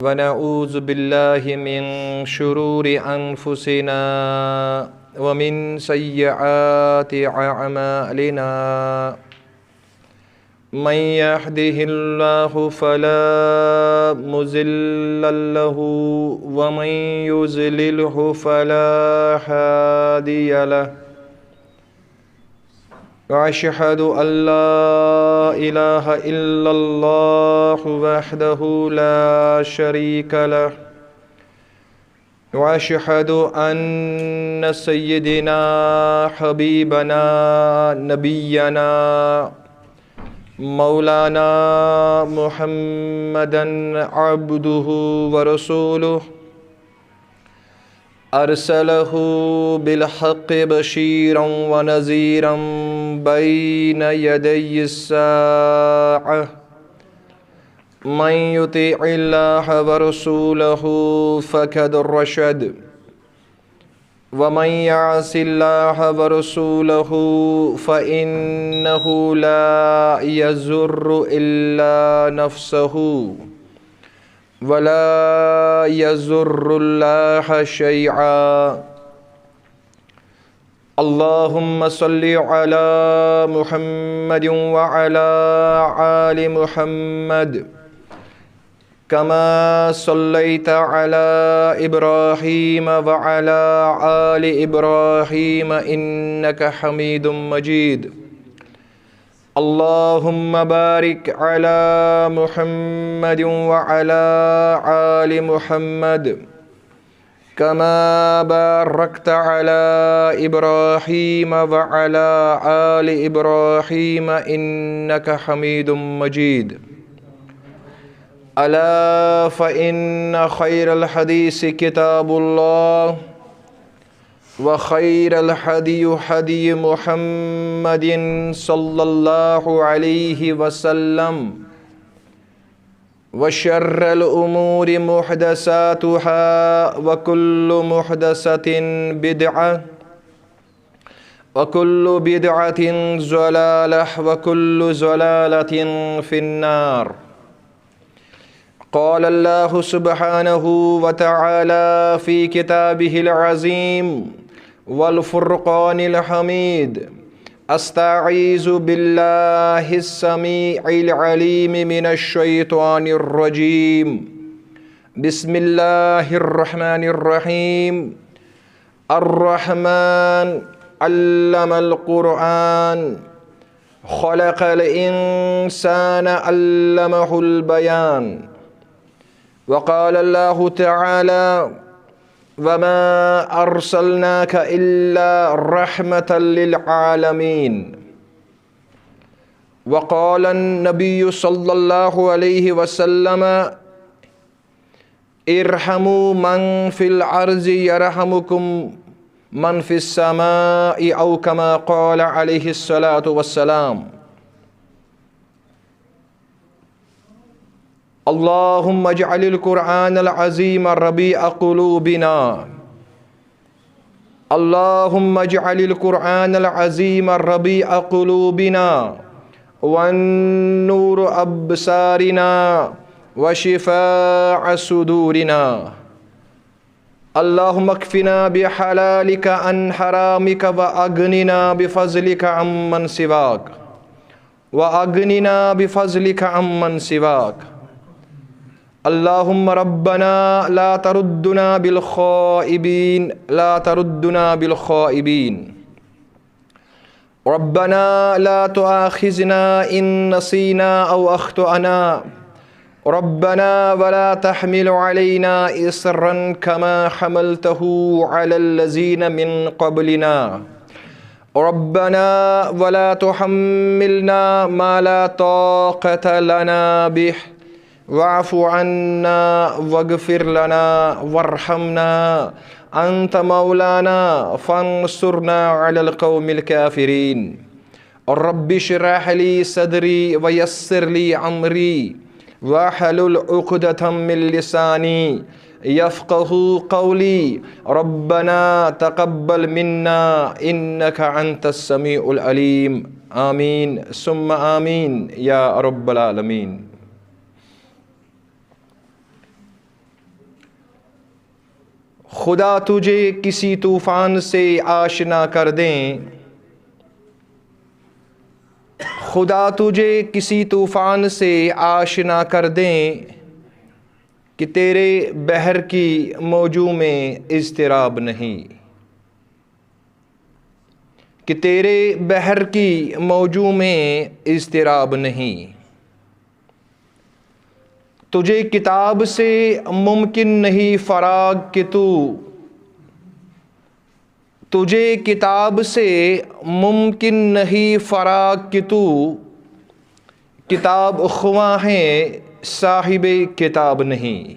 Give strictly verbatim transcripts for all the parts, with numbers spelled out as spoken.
ونعوذ باللہ من شرور انفسنا ومن سیئات اعمالنا۔ من يهده الله فلا مضل له ومن يضلله فلا هادي له۔ وأشهد أن لا إله إلا الله وحده لا شريك له، وأشهد أن سيدنا حبيبنا نبينا مولانا محمدا عبده ورسوله، أرسله بالحق بشيرا ونذيرا بين يدي الساعة، من يطع الله ورسوله فقد رشد، ومن يعص الله ورسوله فإنه لا يضر إلا نفسه ولا يضر الله شيئا۔ اللهم صل على محمد وعلى آل محمد كما صليت على إبراهيم وعلى آل إبراهيم إنك حميد مجيد۔ اللهم بارك على محمد وعلى آل محمد كما باركت على إبراهيم وعلى آل إبراهيم إنك حميد مجيد۔ ألا فإن خير الحديث كتاب الله، وخير الهدي هدي محمد صلى الله عليه وسلم، وشر الأمور محدثاتها، وكل محدثة بدعة، وكل بدعة ضلالة، وكل ضلالة في النار۔ قال الله سبحانه وتعالى في كتابه العظيم والفرقان الحميد: أستعيذ بالله السميع العليم من الشيطان الرجيم۔ بسم الله الرحمن الرحيم۔ الرحمن، علم القرآن، خلق الإنسان، علمه البيان۔ وقال الله تعالى: وما أرسلناك إلا رحمة للعالمين۔ وقال النبي صلى الله عليه وسلم: ارحموا من في الأرض يرحمكم من في السماء، أو كما قال عليه الصلاة والسلام۔ اللهم اجعل القرآن العظيم ربيع قلوبنا، اللهم اجعل القرآن العظيم ربيع قلوبنا ونور أبصارنا وشفاء صدورنا۔ اللهم اكفنا بحلالك عن حرامك وأغننا بفضلك عمن سواك، وأغننا بفضلك عمن سواك۔ اللهم ربنا لا تردنا بالخائبين، لا تردنا بالخائبين۔ ربنا لا تؤاخذنا إن نسينا أو أخطأنا، ربنا ولا تحمل علينا إصرا كما حملته على الذين من قبلنا، ربنا ولا تحملنا ما لا طاقة لنا به، واعف عنا واغفر لنا وارحمنا، أنت مولانا فانصرنا على القوم الكافرين۔ رب اشرح لي صدري ويسر لي أمري واحلل عقدة من لساني يفقهوا قولي۔ ربنا تقبل منا إنك أنت السميع العليم۔ آمين ثم آمين يا رب العالمين۔ خدا تجھے کسی طوفان سے آشنا کر دیں، خدا تجھے کسی طوفان سے آشنا کر دیں کہ تیرے بحر کی موجوں میں اضطراب نہیں، کہ تیرے بحر کی موجوں میں اضطراب نہیں۔ تجھے کتاب سے ممکن نہیں فراغ کہ تو، تجھے کتاب سے ممکن نہیں فراغ کہ تو کتاب خواں ہے، صاحب کتاب نہیں،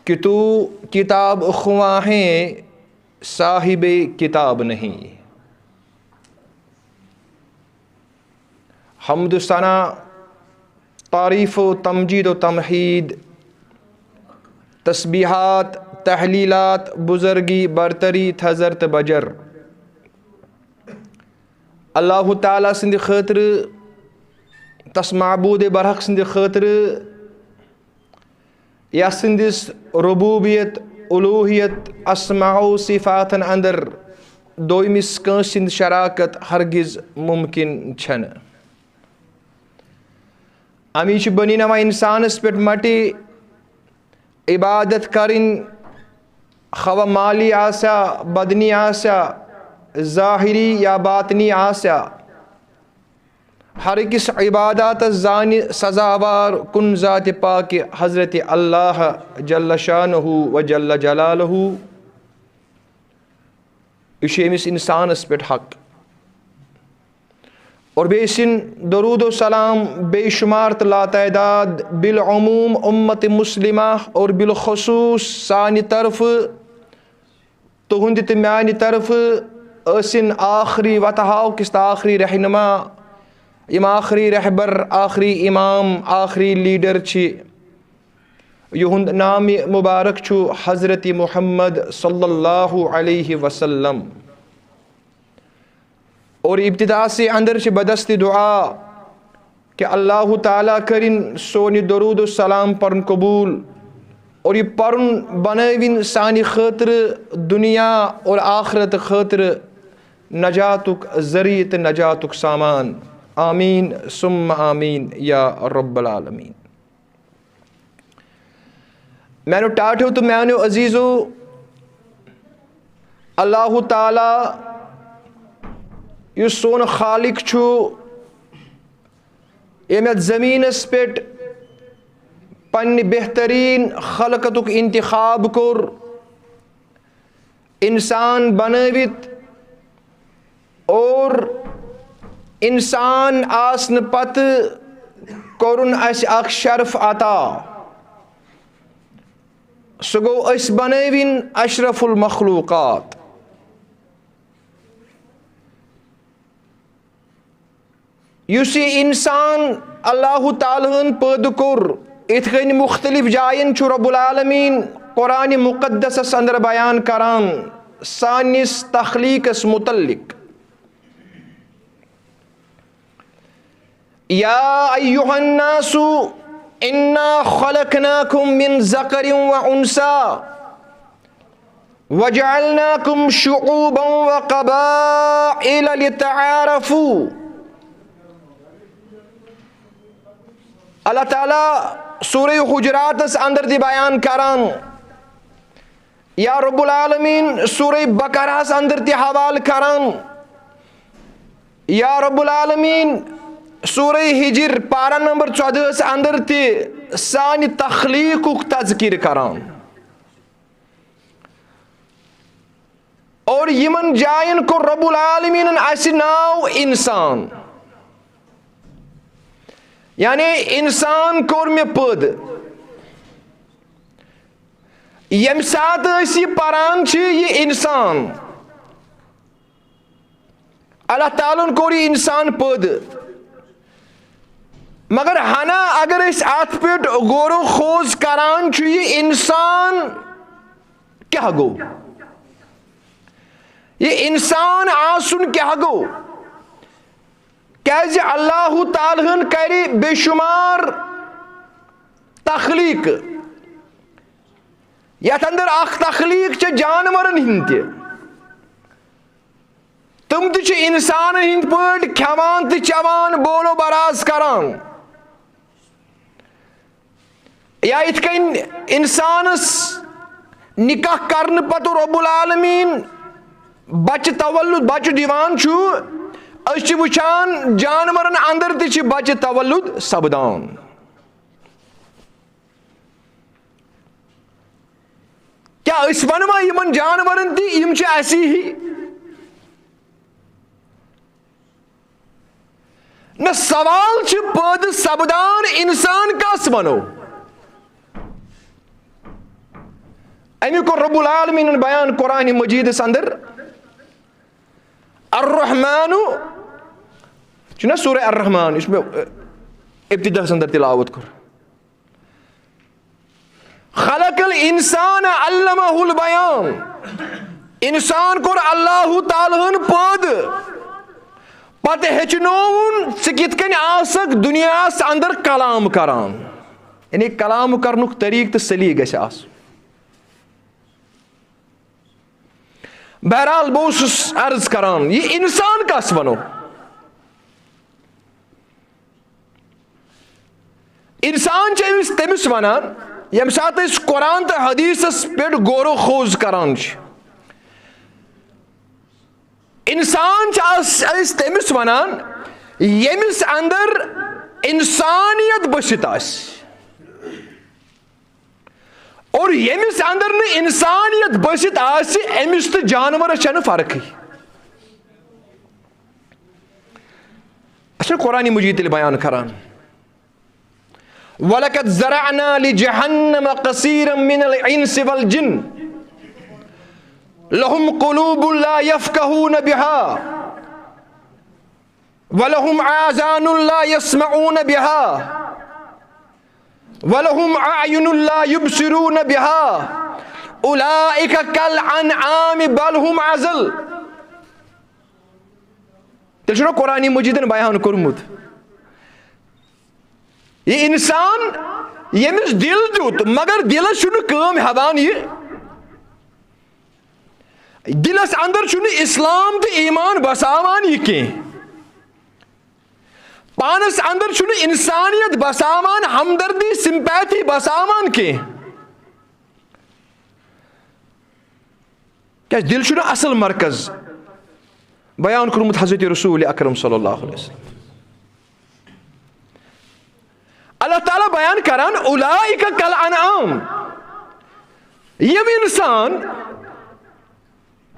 کہ تو کتاب خواں ہے، صاحب کتاب نہیں۔ حمد و ثنا، تعریف و تمجید و تمحید، تسبیحات، تحلیلات، بزرگی، برتری، تھزر تہٕ بجر اللہ تعالیٰ سٕنٛدِ خٲطرٕ، تس معبود برحق سٕنٛدِ خٲطرٕ، یس سٕنٛدِس ربوبیت، الوہیت، اسماء و صفاتن اندر دویمِس کٲنٛسہِ ہٕنٛز شراکت ہرگز ممکن چھنہٕ۔ امی چھِ بنی نوع انسانس پٮ۪ٹھ مٹہِ عبادت کرٕنۍ، خواہ مالی آسیا، بدنی آسیا، ظاہری یا باطنی آسیا۔ ہر أکِس عباداتس زانہِ سزاوار کُن ذاتِ پاکہِ حضرت اللہ جل شانہ و جل جلالہ۔ یہِ چھُ أمِس انسانس پٮ۪ٹھ حق۔ اور بیٚیہِ سٕنٛدۍ درود و سلام بے شمار تہٕ لاتعداد، بالعموم امت مسلمہ اور بالخصوص سانہِ طرفہٕ، تُہنٛدِ تہٕ میانہِ طرفہٕ ٲسِن آخری وتہٕ ہاو کِس تہٕ آخری رہنما، یِم آخری رہبر، آخری امام، آخری لیڈر چھِ، یِہُنٛد نامِ مبارک چھُ حضرت محمد صلی اللہ علیہ وسلم۔ اور ابتدا سے اندر چھِ بدست دعا کہ اللہ تعالیٰ کرِن سون یہِ درود و سلام پرُن قبول اور یہِ پرُن بنٲوِن سانہِ خٲطرٕ دنیا اور آخرت خٲطرٕ نجاتُک ذریعہ تہٕ نجاتُک سامان۔ آمین ثم آمین یا رب العالمین۔ میانیو ٹاٹھیو تہٕ میانیو عزیزو، اللہ تعالیٰ یُس سون خالق چھُ، ییٚمۍ یتھ زمینس پٮ۪ٹھ پننہِ بہترین خلقتُک انتخاب کوٚر، انسان بنٲوِتھ اور انسان آسنہٕ پتہٕ کوٚرُن اسہِ اکھ شرف عطا۔ سُہ گوٚو أسۍ بنٲوِن اشرف المخلوقات۔ یُس یہِ انسان اللہ تعالیٰ ہن پٲدٕ کوٚر، یِتھ کٔنۍ مختلف جاین چھُ رب العالمین قرآن مقدسس اندر بیان کران سانِس تخلیقس متعلق۔ یا ایھا الناس انا خلقناکم من ذکر و انثی وجعلناکم شعوبا و قبائل لتعارفوا۔ اللہ تعالیٰ سورہ حجراتس اندر تہِ بیان کران، یا رب العالمین سورہ بقرہس اندر تہِ حوالہٕ کران، یا رب العالمین سورہ ہجر پارہ نمبر ژۄدہس اندر تہِ سانہِ تخلیقُک تذکر کران۔ اور یِمن جاین کوٚر رب العالمینن اسہِ ناو انسان، یعنی انسان کوٚر مےٚ پٲدٕ۔ ییٚمہِ ساتہٕ أسۍ یہِ پران چھِ، یہِ انسان، اللہ تعالیٰ ہن کوٚر یہِ انسان پٲدٕ، مگر ہنا اگر أسۍ اتھ پٮ۪ٹھ غور و خوض کران چھِ، یہِ انسان کیٛاہ گوٚو؟ یہِ انسان آسُن کیٛاہ گوٚو؟ کیٛازِ اللہ تعالیٰ ہن کرِ بے شمار تخلیق، یتھ اندر اکھ تخلیق چھِ جانورن ہٕنٛد تہِ۔ تِم تہِ چھِ انسانن ہٕنٛدۍ پٲٹھۍ کھٮ۪وان تہٕ چٮ۪وان، بول و براز کران۔ یا یِتھ کٔنۍ انسانس نکاح کرنہٕ پتہٕ رب العالمین بچہٕ تولد، بچہٕ دِوان چھُ، أسۍ چھِ وٕچھان جانورن اندر تہِ چھِ بچہٕ تولد سپدان۔ کیٛاہ أسۍ ونوا یِمن جانورن تہِ یِم چھِ اسی ہی؟ نہ، سوال چھُ پٲدٕ سپدان، انسان کس ونو؟ امیُک کوٚر رب العالمینن بیان قرآن مجیدس اندر۔ الرحمن، چھُنہ سورہ الرحمن، یُس مےٚ، ابتداہس اندر تلاوت کوٚر۔ خلق الانسان علمہ البیان۔ انسان کوٚر اللہ تعالیٰ ہن پٲدٕ، پتہٕ ہیٚچھنووُن ژٕ کِتھ کٔنۍ آسکھ دُنیاہس اندر کلام کران۔ یعنی کلام کرنُک طریٖقہٕ تہٕ سلیٖقہٕ گژھِ آسُن۔ بہرحال، بہٕ اوسُس عرض کران، یہِ انسان کس ونو؟ انسان چھِ أمِس تٔمِس ونان، ییٚمہِ ساتہٕ أسۍ قرآن تہٕ حدیثس پٮ۪ٹھ غور و خوض کران چھِ۔ انسان چھِ أس-، أسۍ تٔمِس ونان، ییٚمِس اندر انسانیت بٔسِتھ آسہِ۔ اور ییٚمِس اندر نہٕ انسانیت بٔسِتھ آسہِ، أمِس تہٕ جانورس چھنہٕ فرقٕے۔ اَسہِ چھُ قرآن مجید تیٚلہِ بیان کران، "ولقد ذرأنا لجهنم كثيرا من الإنس والجن لهم قلوب لا يفقهون بها ولهم آذان لا يسمعون بها ولهم أعين لا يبصرون بها أولئك كالأنعام بل هم أضل۔" تیٚلہِ چھُنہ قرآن مجیدن بیان کوٚرمُت، یہِ انسان ییٚمِس دِل دیُت، مگر دِلس چھُنہٕ کٲم ہٮ۪وان یہِ۔ دِلس اندر چھُنہٕ اسلام تہٕ ایمان بساوان یہِ کینٛہہ۔ پانس اندر چھُنہٕ انسانیت بساوان، ہمدردی، سمپیتھی بساوان کینٛہہ۔ کیازِ دِل چھُنہٕ اصل مرکز بیان کوٚرمُت حضرت رسول اکرم صلی اللہ علیہ وسلم۔ اللہ تعالیٰ بیان کران، "اولئک کالانعام"، یِم انسان،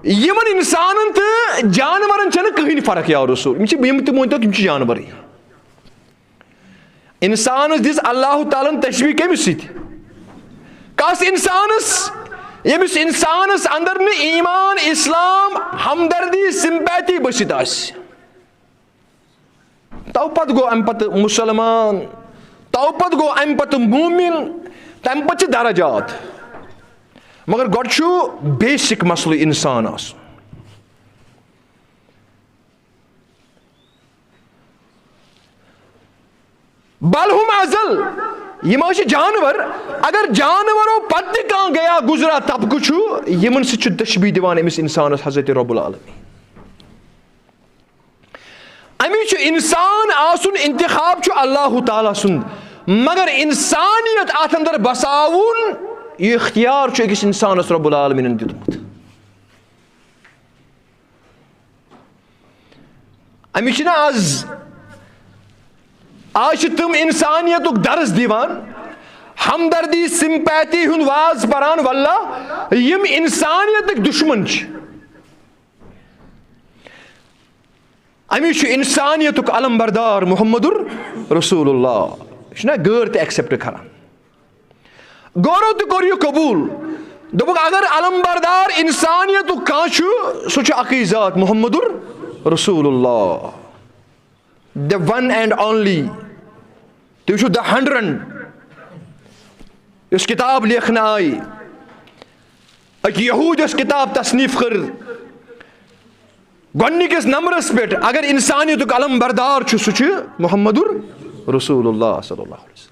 یِمن انسانن تہٕ جانورن چھنہٕ کٕہٕنۍ فرق، یا رسول، یِم چھِ، یِم تہِ مٲنۍ تو، یِم چھِ جانورٕے۔ انسانس دِژ اللہ تعالیٰ ہن تشبیہ کٔمِس سۭتۍ؟ کس انسانس؟ ییٚمِس انسانس اندر نہٕ ایمان، اسلام، ہمدردی، سمپیتھی بٔسِتھ آسہِ۔ تو پتہٕ گوٚو امہِ پتہٕ مسلمان، تو پتہٕ گوٚو امہِ پتہٕ مومن، تمہِ پتہٕ چھِ درجات۔ مگر گۄڈٕ چھُ بیسک مسلہٕ انسان آسُن۔ بل ہم اضل، یِم حظ چھِ جانور۔ اگر جانورو پتہٕ تہِ کانٛہہ گیا گزرا طبقہٕ چھُ، یِمن سۭتۍ چھُ تشبیہ دِوان أمِس انسانس حضرت رب العالمین۔ امی چھُ انسان آسُن، انتخاب چھُ اللہ تعالیٰ سُنٛد، مگر انسانیت اتھ اندر بساوُن، یہِ اختیار چھُ أکِس انسانس رب العالمینن دیُتمُت۔ امی چھِنہ آز، آز چھِ تِم انسانیتُک درس دِوان، ہمدردی، سمپیتھی ہُنٛد واز پران، واللہ، یِم انسانیتٕکۍ دشمن چھِ۔ امی چھُ انسانیتُک علم بردار محمد رسول اللہ۔ یہِ چھُنہ غٲر تہِ ایکسپٹ کران۔ غورو تہِ کوٚر یہِ قبول۔ دوٚپُکھ، اگر علم بردار انسانیتُک کانٛہہ چھُ، سُہ چھُ اکٕے ذات، محمد رسول اللہ، the one and only۔ تُہۍ وٕچھِو the hundred، یۄس کتاب لیکھنہٕ آیہِ، أکۍ یہوٗد یۄس کتاب تصنیف کٔر، گۄڈنِکِس نمبرس پٮ۪ٹھ اگر انسانیتُک علم بردار چھُ، سُہ چھُ محمد رسول اللہ صلی اللہ علیہ وسلم۔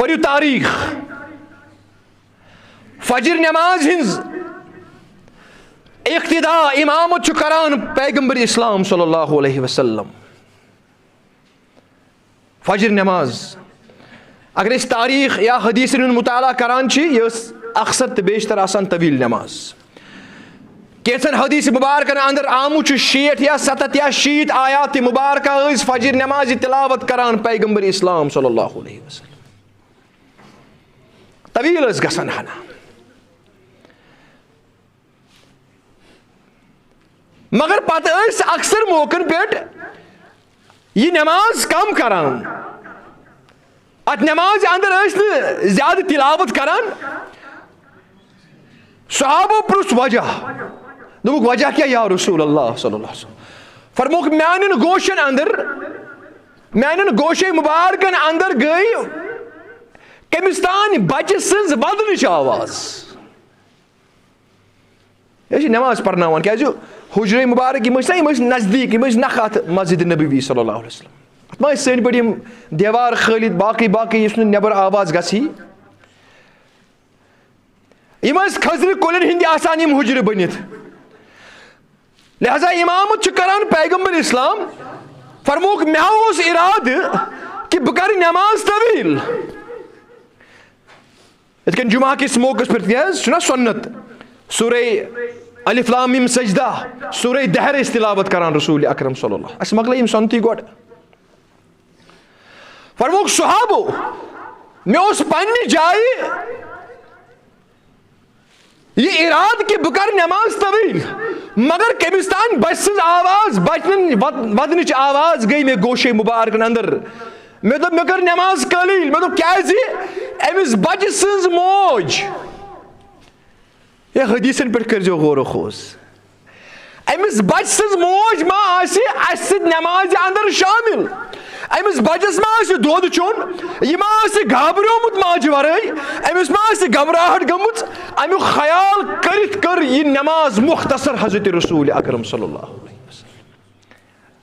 پٔرِو تاریخ۔ فجر نماز ہٕنٛز اقتدا، امامت چھُ کران پیغمبر اسلام صلی اللہ علیہ وسلم۔ فجر نماز، اگر أسۍ تاریخ یا حدیثن ہُنٛد مطالعہ کران چھِ، یہِ ٲس اکثر تہٕ بیشتر آسان طویل نماز۔ کینٛژن حدیث مبارکن اندر آمُت چھُ، شیٹھ یا ستتھ یا شیٖتھ آیات مبارکہ ٲسۍ فجر نماز تلاوت کران پیغمبر اسلام صلی اللہ علیہ وسلم۔ طویل ٲس گژھان ہنا۔ مگر پتہٕ ٲسۍ اکثر موقعن پٮ۪ٹھ یہِ نماز کم کران۔ اتھ نمازِ اندر ٲسۍ نہٕ زیادٕ تلاوت کران۔ صحابو پرُژھ وجہ، دوٚپُکھ، "وجہ کیٛاہ یا رسول اللہ صلی اللہ علیہ وسلم؟" فرمووُکھ، "میانٮ۪ن گوشن اندر، میانٮ۪ن گوشے مبارکن اندر گٔے کٔمِس تام بچہِ سٕنٛز ودنٕچ آواز۔" أسۍ چھِ نماز پرناوان، کیازِ حجرے مبارک یِم ٲسۍ نا، یِم ٲسۍ نزدیٖک، یِم ٲسۍ نکھٕ اَتھ مسجد نبوی صلی اللہ علیہ وسلم۔ اَتھ ما ٲسۍ سٲنۍ پٲٹھۍ یِم دیوار کھٲلِتھ، باقٕے باقٕے، یُس نہٕ نٮ۪بر آواز گژھی۔ یِم ٲسۍ کھٔزرِ کُلٮ۪ن ہٕنٛدۍ آسان یِم حجرٕ بٔنِتھ۔ لہذا امامت چھُ کران پیغمبر اسلام۔ فرمووُکھ، مےٚ اوس ارادٕ کہِ بہٕ کرٕ نماز طویل۔ یِتھ کٔنۍ جمعہ کِس موقعس پٮ۪ٹھ تہِ حظ چھُنہ سنت، سورہ الف لام میم سجدہ، سورہ دہر ٲسۍ تلاوت کران رسول اکرم صلی اللہ۔ اَسہِ مۄکلے یِم سنتٕے گۄڈٕ۔ فرمووُکھ صحابو، مےٚ اوس پننہِ جایہِ یہِ ارادٕ کہِ بہٕ کرٕ نماز طویل، مگر کٔمِس تام بچہِ سٕنٛز آواز، بچہِ نٕنۍ ود-، ودنٕچ آواز گٔے مےٚ گوشے مبارکن اندر۔ مےٚ دوٚپ، مےٚ کٔر نماز قلیل۔ مےٚ دوٚپ، کیازِ؟ أمِس بچہِ سٕنٛز موج۔ ہے، حدیثن پٮ۪ٹھ کٔرۍزیو غور و خوض۔ أمِس بچہِ سٕنٛز موج ما آسہِ اَسہِ سۭتۍ نمازِ اندر شٲمِل؟ أمِس بچس ما آسہِ دۄد چیوٚن؟ یہِ ما آسہِ گابریومُت ماجہِ ورٲے؟ أمِس ما آسہِ گھبراہٹ گٔمٕژ؟ اَمیُک خیال کٔرِتھ کٔر یہِ نماز مختصر حضرت رسول اکرم صلی اللہ علیہ وسلم۔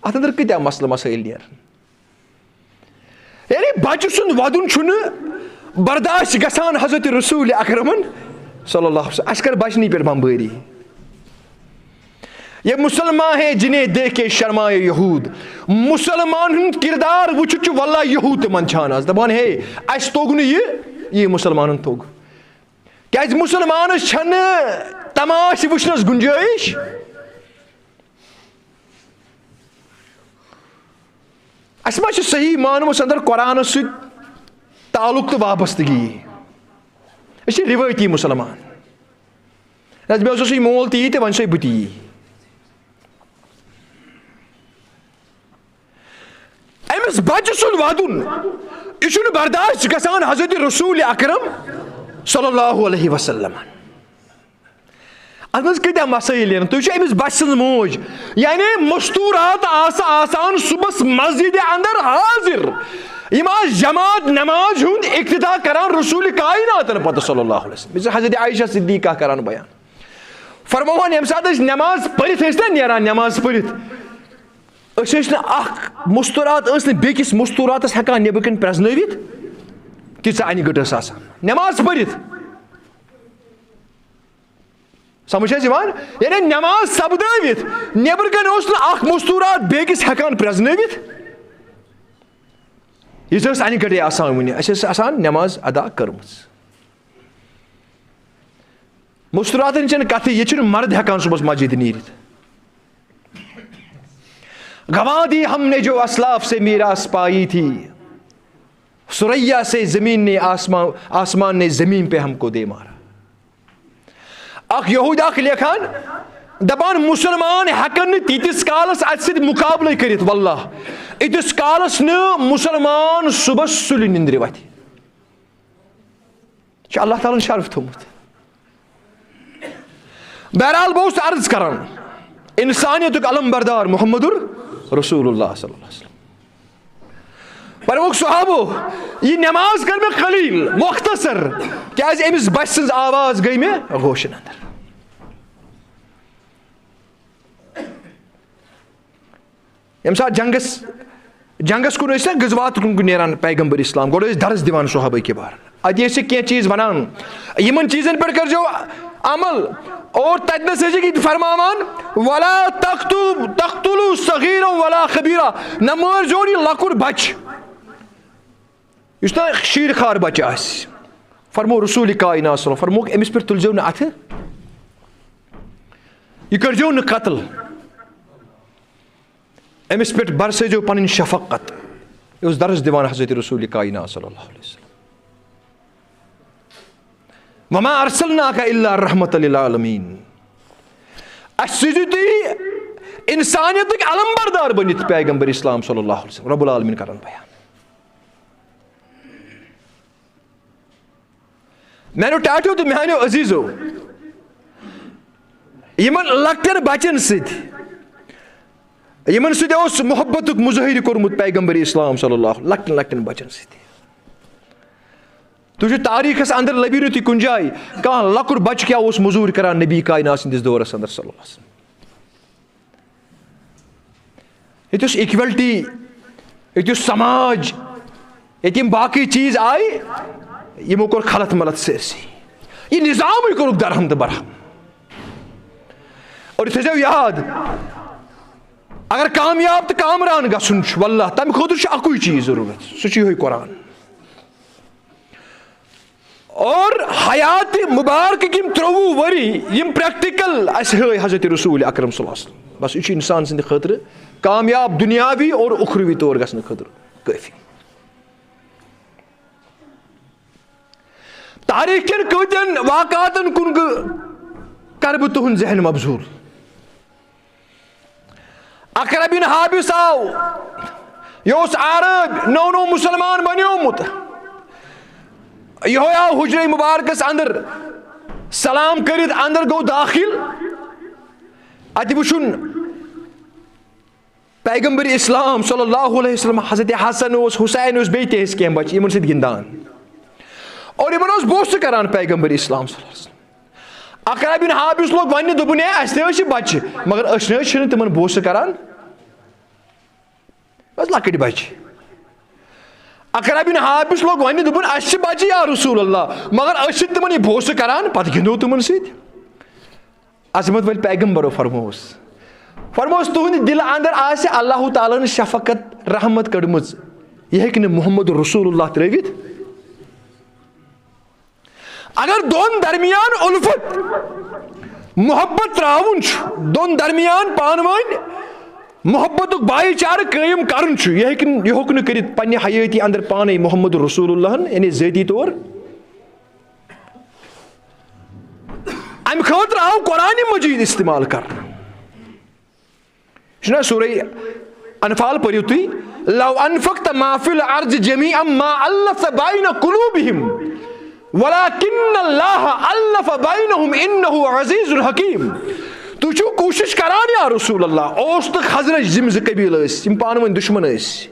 اَتھ اندر کۭتیاہ مسلہٕ مسٲیِل نیرن؟ یعنی بچہٕ سُنٛد ودُن چھُنہٕ برداشت گژھان حضرت رسول اکرمن صلی اللہ علیہ وسلم۔ اَسہِ کر بچنی پٮ۪ٹھ بمبٲری؟ یہ مسلمان ہے جنہیں دیکھ کے شرمائے یہود۔ مسلمان ہُنٛد کردار وٕچھِتھ چھُ واللہ یہود تہِ منٛدچھان آز، دپان، ہے، اَسہِ توٚگ نہٕ یہِ، یہِ مسلمانن توٚگ۔ کیازِ مسلمانس چھنہٕ تماشہٕ وٕچھنس گنجٲیش۔ اَسہِ ما چھُ صحیح معنوَس اندر قرآنَس سۭتۍ تعلق تہٕ وابستگی؟ أسۍ چھِ رِوٲیتی مُسلمان۔ نہ حظ، مےٚ اوس اوسُے مول تہِ یی تہٕ وۄنۍ چھُسَے بہٕ تہِ یی۔ أمِس بَچہٕ سُنٛد وَدُن، یہِ چھُنہٕ برداشت گژھان حضرت رسول اکرم صلی اللہ علیہ وسلم۔ اتھ منٛز کۭتیاہ مسٲیل یِن؟ تُہۍ چھِو أمِس بچہِ سٕنٛز موج، یعنی مستورات آسہٕ آسان صُبحس مسجدِ اندر حاضر، یِم آسہٕ جماعت نماز ہُنٛد اقتدا کران رسول کائناتن پتہٕ صلی اللہ علیہ وسلم۔ یہِ چھِ حضرت عائشہ صدیقہ کران بیان، فرماوان، ییٚمہِ ساتہٕ أسۍ نماز پٔرِتھ ٲسۍ نا نیران، نماز پٔرِتھ، أسۍ ٲسۍ نہٕ اکھ مستورات ٲس نہٕ بیٚکِس مستوراتس ہٮ۪کان نیٚبرٕ کِنۍ پرٛزنٲوِتھ، تیٖژاہ انہِ گٔٹ ٲس آسان نماز پٔرِتھ۔ سمجھ چھا یِوان؟ یعنی نماز سپدٲوِتھ نیبر کن اوس نہٕ اکھ مستورات بیٚکِس ہٮ۪کان پرٛزنٲوِتھ۔ یہِ ٲس انہِ گٔٹے آسان وُنہِ، اَسہِ ٲس آسان نماز ادا کٔرمٕژ۔ مستوراتن چھنہٕ کتھٕے، ییٚتہِ چھُنہٕ مرد ہٮ۪کان صُبحس مسجد نیٖرِتھ۔ گنوا دی ہم نے جو اسلاف سے میراث پائی تھی، ثریا سے زمین نے آسمان، آسمان نے زمین پہ ہم کو دے مارا۔ اکھ یہودی اکھ لیکھان، دپان، مسلمان ہیکن نہٕ تیٖتِس کالس اتہِ سۭتۍ مقابلے کٔرِتھ، واللہ، ییٖتِس کالس نہٕ مسلمان صبحس سُلہِ نِندرِ وتھِ۔ چھُ اللہ تعالیٰ ہن شرف تھوٚومُت۔ بہرحال، بہٕ اوسُس عرض کران، انسانیتُک علم بردار محمد رسول اللہ صلی اللہ علیہ وسلم۔ فرمووُکھ صحابو، یہِ نماز کٔر مےٚ قلیل، مختصر، کیازِ أمِس بچہِ سٕنٛز آواز گٔے مےٚ ہوشن اندر۔ ییٚمہِ ساتہٕ جنگس جنگس کُن ٲسۍ نا، غزوات کُن کُن نیران پیغمبر اسلام، گۄڈٕ ٲسۍ درس دِوان صحابہ کبار، اتہِ ٲسۍ کینٛہہ چیٖز ونان، یِمن چیٖزن پٮ۪ٹھ کٔرزیو عمل۔ اور تتہِ نس ٲسۍ یہِ تہِ فرماوان، "ولا تقتو تقتلوا صغیرا ولا کبیرا"، نہ مٲرزیو یہِ لۄکُٹ بچہِ، یُس نہٕ شیٖر خار بچہِ آسہِ۔ فرمو رسول کائنات صلی اللہ علیہ وسلم، فرموکھ، أمِس پٮ۪ٹھ تُلزیو نہٕ اَتھٕ، یہِ کٔرزیو نہٕ قتل، أمِس پٮ۪ٹھ برسٲیزیو پنٕنۍ شفقت۔ یہِ اوس درس دِوان حضرت رسول کائنات صلی اللہ علیہ وسلم۔ وما ارسلناک الا رحمت للعالمین۔ اسہِ سوٗزِو تُہۍ انسانیتٕکۍ علم بردار بٔنِتھ پیغمبر اسلام صلی اللہ علیہ وسلم۔ رب العالمین کرن بیان۔ میانیو ٹاٹھیو تہٕ میانیو عزیزو، یِمن لۄکٹٮ۪ن بچن سۭتۍ، یِمن سۭتۍ اوس محبتُک مظٲہرٕ کوٚرمُت پیغمبر اسلام صلی اللہ، لۄکٹٮ۪ن لۄکٹٮ۪ن بچن سۭتۍ۔ تُہۍ چھِو تاریخس اندر، لبِو نہٕ تُہۍ کُنہِ جایہِ کانٛہہ لۄکُٹ بچہٕ کیٛاہ اوس مٔزوٗرۍ کران نبی کائنات سٕنٛدِس دورس اندر صلی اللہ علیہ وسلم۔ ییٚتہِ اوس equality، ییٚتہِ اوس سماج، ییٚتہِ یِم باقٕے چیٖز آیہِ، یِمو کوٚر خلط ملط سٲرسٕے۔ یہِ نظامٕے کوٚرُکھ درہم تہٕ برہم۔ اور یہِ تھٲیزیو یاد، اگر کامیاب تہٕ کامران گژھُن چھُ، واللہ، تَمہِ خٲطرٕ چھُ اَکُے چیٖز ضروٗرت، سُہ چھُ یِہوٚے قرآن۔ اور حیات مبارک کِم ترٛوٚوُہ ؤری یِم practical اَسہِ ہٲے حضرت رسول اکرم صلی اللہ علیہ وسلم، بس یہِ چھُ انسان سٕنٛدِ خٲطرٕ کامیاب دُنیاوی اور اُخروی طور گژھنہٕ خٲطرٕ کٲفی۔ تاریخ کٮ۪ن کۭتٮ۪ن واقعاتن کُن گہٕ-، کرٕ بہٕ تُہُنٛد ذہن مبزول۔ اقرع بن حابس آو، یہِ اوس عرب، نوٚو نوٚو مسلمان بنیومُت۔ یِہوٚے آو حجرے مبارکس اندر، سلام کٔرِتھ اندر گوٚو داخل۔ اتہِ وٕچھُن پیغمبر اسلام صلی اللہ علیہ وسلم، حضرت حسن اوس، حسین اوس، بیٚیہِ تہِ ٲسۍ کینٛہہ بچہٕ یِمن سۭتۍ گِنٛدان۔ اور یِمن اوس بوسہٕ کران پیغمبر اسلام صلی اللہ علیہ وسلم۔ اقرع بن حابس لوگ وننہِ، دوٚپُن، "ہے، اسہِ تہِ حظ چھِ بچہِ، مگر أسۍ نہ حظ چھِنہٕ تِمن بوسہٕ کران، بس لۄکٕٹۍ بچہِ۔" اقرع بن حابس لوگ وننہِ، دوٚپُن، "اسہِ چھِ بچہِ یا رسول اللہ، مگر أسۍ چھِنہٕ تِمن یہِ بوسہٕ کران، پتہٕ گِنٛدو تِمن سۭتۍ۔" عظمت وٲلۍ پیغمبرو فرمووس، فرمووس، تُہنٛدِ دِلہٕ اندر آسہِ اللہ تعالیٰ ہن شفقت، رحمت کٔڑمٕژ، یہِ ہیٚکہِ نہٕ محمد رسول اللہ ترٲوِتھ۔ اگر دۄن درمیان الفت، محبت تراوُن چھُ، دۄن درمیان پانہٕ ؤنۍ محبتُک بھایی چارٕ قٲیِم کرُن چھُ، یہِ ہیٚکہِ نہٕ، یہِ ہیوٚک نہٕ کٔرِتھ پننہِ حیٲتی اندر پانے محمد رسول اللہ ہن، یعنی ذٲتی طور۔ امہِ خٲطرٕ آو قرآن مجید استعمال کرنہٕ۔ چھُنہ سورہ انفال پٔرِو تُہۍ، "لو انفقت ما فی الارض جمیعا ما الفت بین قلوبہم ولکن اللہ الف بینہم انہ عزیز حکیم۔" تُہۍ چھِو کوٗشِش کران یا رسول اللہ، اوس تہٕ خزرج، یِم زٕ قبیٖلہٕ ٲسۍ، یِم پانہٕ ؤنۍ دُشمن ٲسۍ۔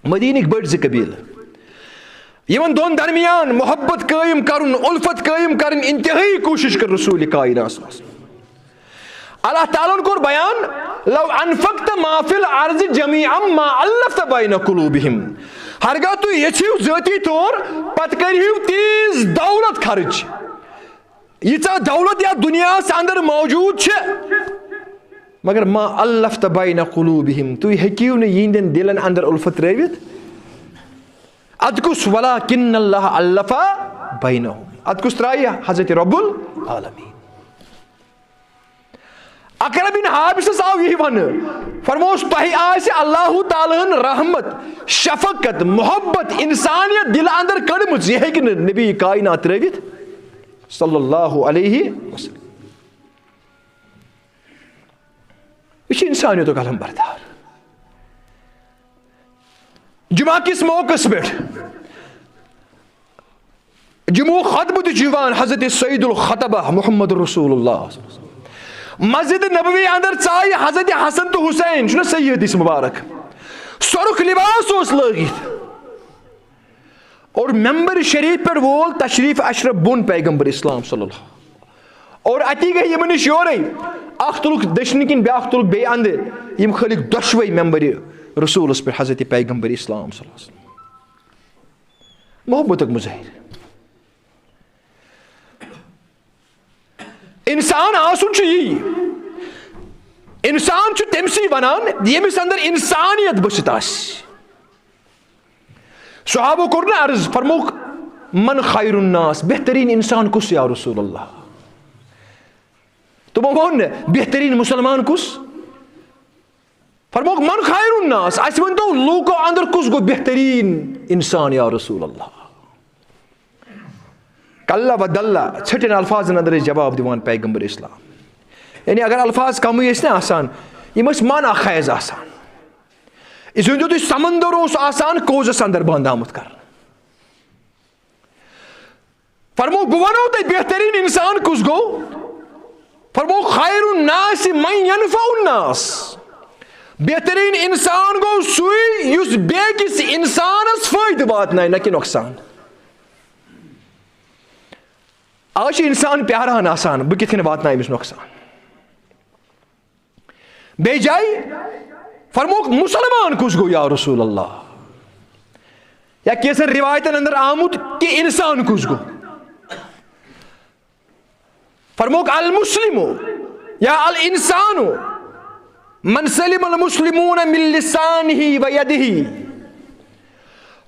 مدیٖنٕکۍ بٔڑۍ زٕ قبیٖلہٕ، یِمن دۄن درمیان محبت قٲیِم کرُن، الفت قٲیِم کرٕنۍ، انتہٲیی کوٗشِش کٔر رسول کائنات۔ اللہ تعالیٰ ہن کوٚر بیان، "لو انفقت ما فی الارض جمیعا ما الفت بین قلوبہم"، ہرگاہ تُہۍ یژھِو ذٲتی طور، پتہٕ کٔرِو تیٖژ دولت خرٕچ، ییٖژاہ دولت یتھ دُنیاہس اندر موجود چھِ، مگر ما الفت بین قلوبہم، تُہۍ ہیٚکِو نہٕ یِہنٛدٮ۪ن دِلن اندر الفت ترٲوِتھ۔ اتھ کُس؟ ولکن اللہ الف بینہم۔ اتھ کُس ترایہِ؟ حضرت رب العالمین۔ اقرع بن حابسس آو یہی ونہٕ، فرموس، تۄہہِ آسہِ اللہ تعالیٰ ہن رحمت، شفقت، محبت، انسانیت دِلہٕ اندر کٔڑمٕژ، یہِ ہیٚکہِ نہٕ نبی کائنات ترٲوِتھ صلی اللہ علیہ وسلم۔ یہِ چھُ انسانیتُک علم بردار۔ جمعہ کِس موقعس پٮ۪ٹھ جمعہ خطبہٕ تہِ چھُ یِوان حضرت سید الخطبہ محمد رسول اللہ۔ مسجد نبوی اندر ژایہِ حضرت حسن تہٕ حسین، چھُنہ صحیح حدیث مبارک، سۄرُکھ لباس اوس لٲگِتھ۔ اور ممبر شریف پٮ۪ٹھ وول تشریف اشرف بۄن پیغمبر اسلام صلی اللہ۔ اور اتی گٔے یِمن نِش یورے، اکھ تُلُکھ دٔچھنہِ کِنۍ، بیٛاکھ تُلُکھ بیٚیہِ اندٕ، یِم کھٲلِکھ دۄشوے ممبرِ رسولس پٮ۪ٹھ، حضرت پیغمبر اسلام صلی اللہ علیہ وسلم۔ محبتُک مظاہر۔ انسان آسُن چھُ یی۔ انسان چھُ تٔمسٕے ونان ییٚمِس اندر انسانیت بٔسِتھ آسہِ۔ صحابو کوٚر نہٕ عرض، فرمووُکھ، "من خیر الناس"، بہترین انسان کُس یا رسول اللہ؟ تِمو ووٚن، "بہترین مسلمان کُس؟" فرمووُکھ، "من خیر الناس"، اسہِ ؤنۍ تو لوٗکو اندر کُس گوٚو بہترین انسان یا رسول اللہ؟ کلا و دلہ، ژھٹٮ۪ن الفاظن اندر ٲسۍ جواب دِوان پیغمبر اسلام۔ یعنی اگر الفاظ کمٕے ٲسۍ نہ آسان، یِم ٲسۍ معنی خیز آسان۔ یہِ زن تُہۍ سمندر اوس آسان کوزس اندر بند آمُت کرنہٕ۔ فرموو، بہٕ ونو تۄہہِ بہترین انسان کُس گوٚو؟ فرموو، "خیر الناس من ینفع الناس"۔ بہترین انسان گوٚو سُے یُس بیٚکِس انسانس فٲیدٕ واتنایہِ، نہ کہِ نۄقصان۔ آز چھُ انسان پیاران آسان، بہٕ کِتھ کٔنۍ واتناوٕ أمِس نۄقصان؟ بیٚیہِ جایہِ فرمووُکھ، "مسلمان کُس گوٚو یا رسول اللہ؟" یا کینٛژن روایتن اندر آمُت کہِ انسان کُس گوٚو۔ فرمووُکھ، "المسلم یا الانسان من سلم المسلمون من لسانه و یده"۔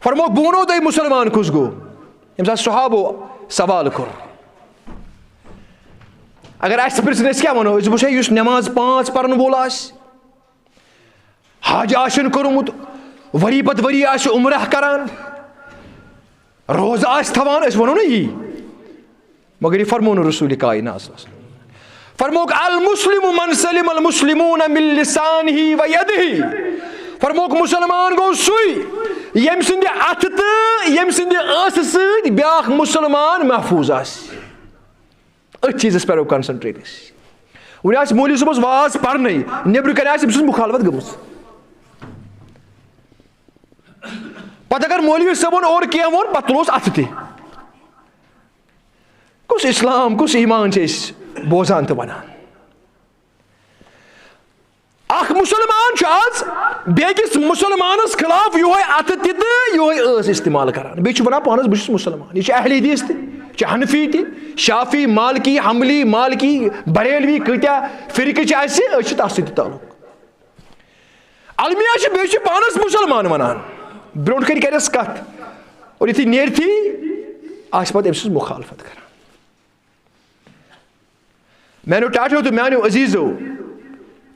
فرمووُکھ، بہٕ وَنو تۄہہِ مسلمان کُس گوٚو۔ ییٚمہِ ساتہٕ صحابو سوال کوٚر، اگر اَسہِ پرٛژھن، أسۍ کیٛاہ وَنو؟ أسۍ وٕچھو، یُس نٮ۪ماز پانٛژھ پَرن وول آسہِ، حج آسن کوٚرمُت، ؤری پتہٕ ؤری آسہِ عمرہ کران، روزٕ آسہِ تھاوان، أسۍ وَنو نہ یی۔ مگر یہِ فرموو نہٕ رسول کائنات صلی اللہ علیہ وسلم۔ فرمووُکھ، "المسلم من سلم المسلمون من لسانه و یده"۔ فرمووُکھ، مسلمان گوٚو سُے، ییٚمہِ سٕنٛدِ اَتھٕ تہٕ ییٚمہِ سٕنٛدِ ٲسہٕ سۭتۍ بیٛاکھ مسلمان محفوظ آسہِ۔ أتھۍ چیٖزس پٮ۪ٹھ concentrate گژھِ۔ وۄنۍ آسہِ مولوی صٲبس واز پرنٕے، نیٚبرٕ کنہِ آسہِ أمۍ سٕنٛز مخالفت گٔمٕژ۔ پتہٕ اگر مولوی صٲبن اورٕ کینٛہہ ووٚن، پتہٕ تُلوس اتھٕ تہِ۔ کُس اسلام، کُس ایمان چھِ أسۍ بوزان تہٕ ونان؟ اکھ مسلمان چھُ آز بیٚکِس مسلمانس خلاف یُہے اتھٕ تہِ تہٕ یُہے ٲس استعمال کران۔ بیٚیہِ چھُ ونان پانس، "بہٕ چھُس مسلمان۔" یہِ چھُ اہل حدیث تہِ، یہِ چھُ حنفی تہِ، شافی، مالکی، حنبلی، مالکی، بریلوی، کۭتیاہ فرقہٕ چھِ اسہِ، أسۍ چھِ تتھ سۭتۍ تہِ تعلق۔ المیہ چھُ، بیٚیہِ چھُ پانس مسلمان ونان۔ برونٛٹھ کنہِ کرٮ۪س کتھ اور یُتھُے نیرتھی آسہِ پتہٕ أمۍ سٕنٛز مخالفت کران۔ میانیو ٹاٹھیو تہٕ میانیو عزیزو،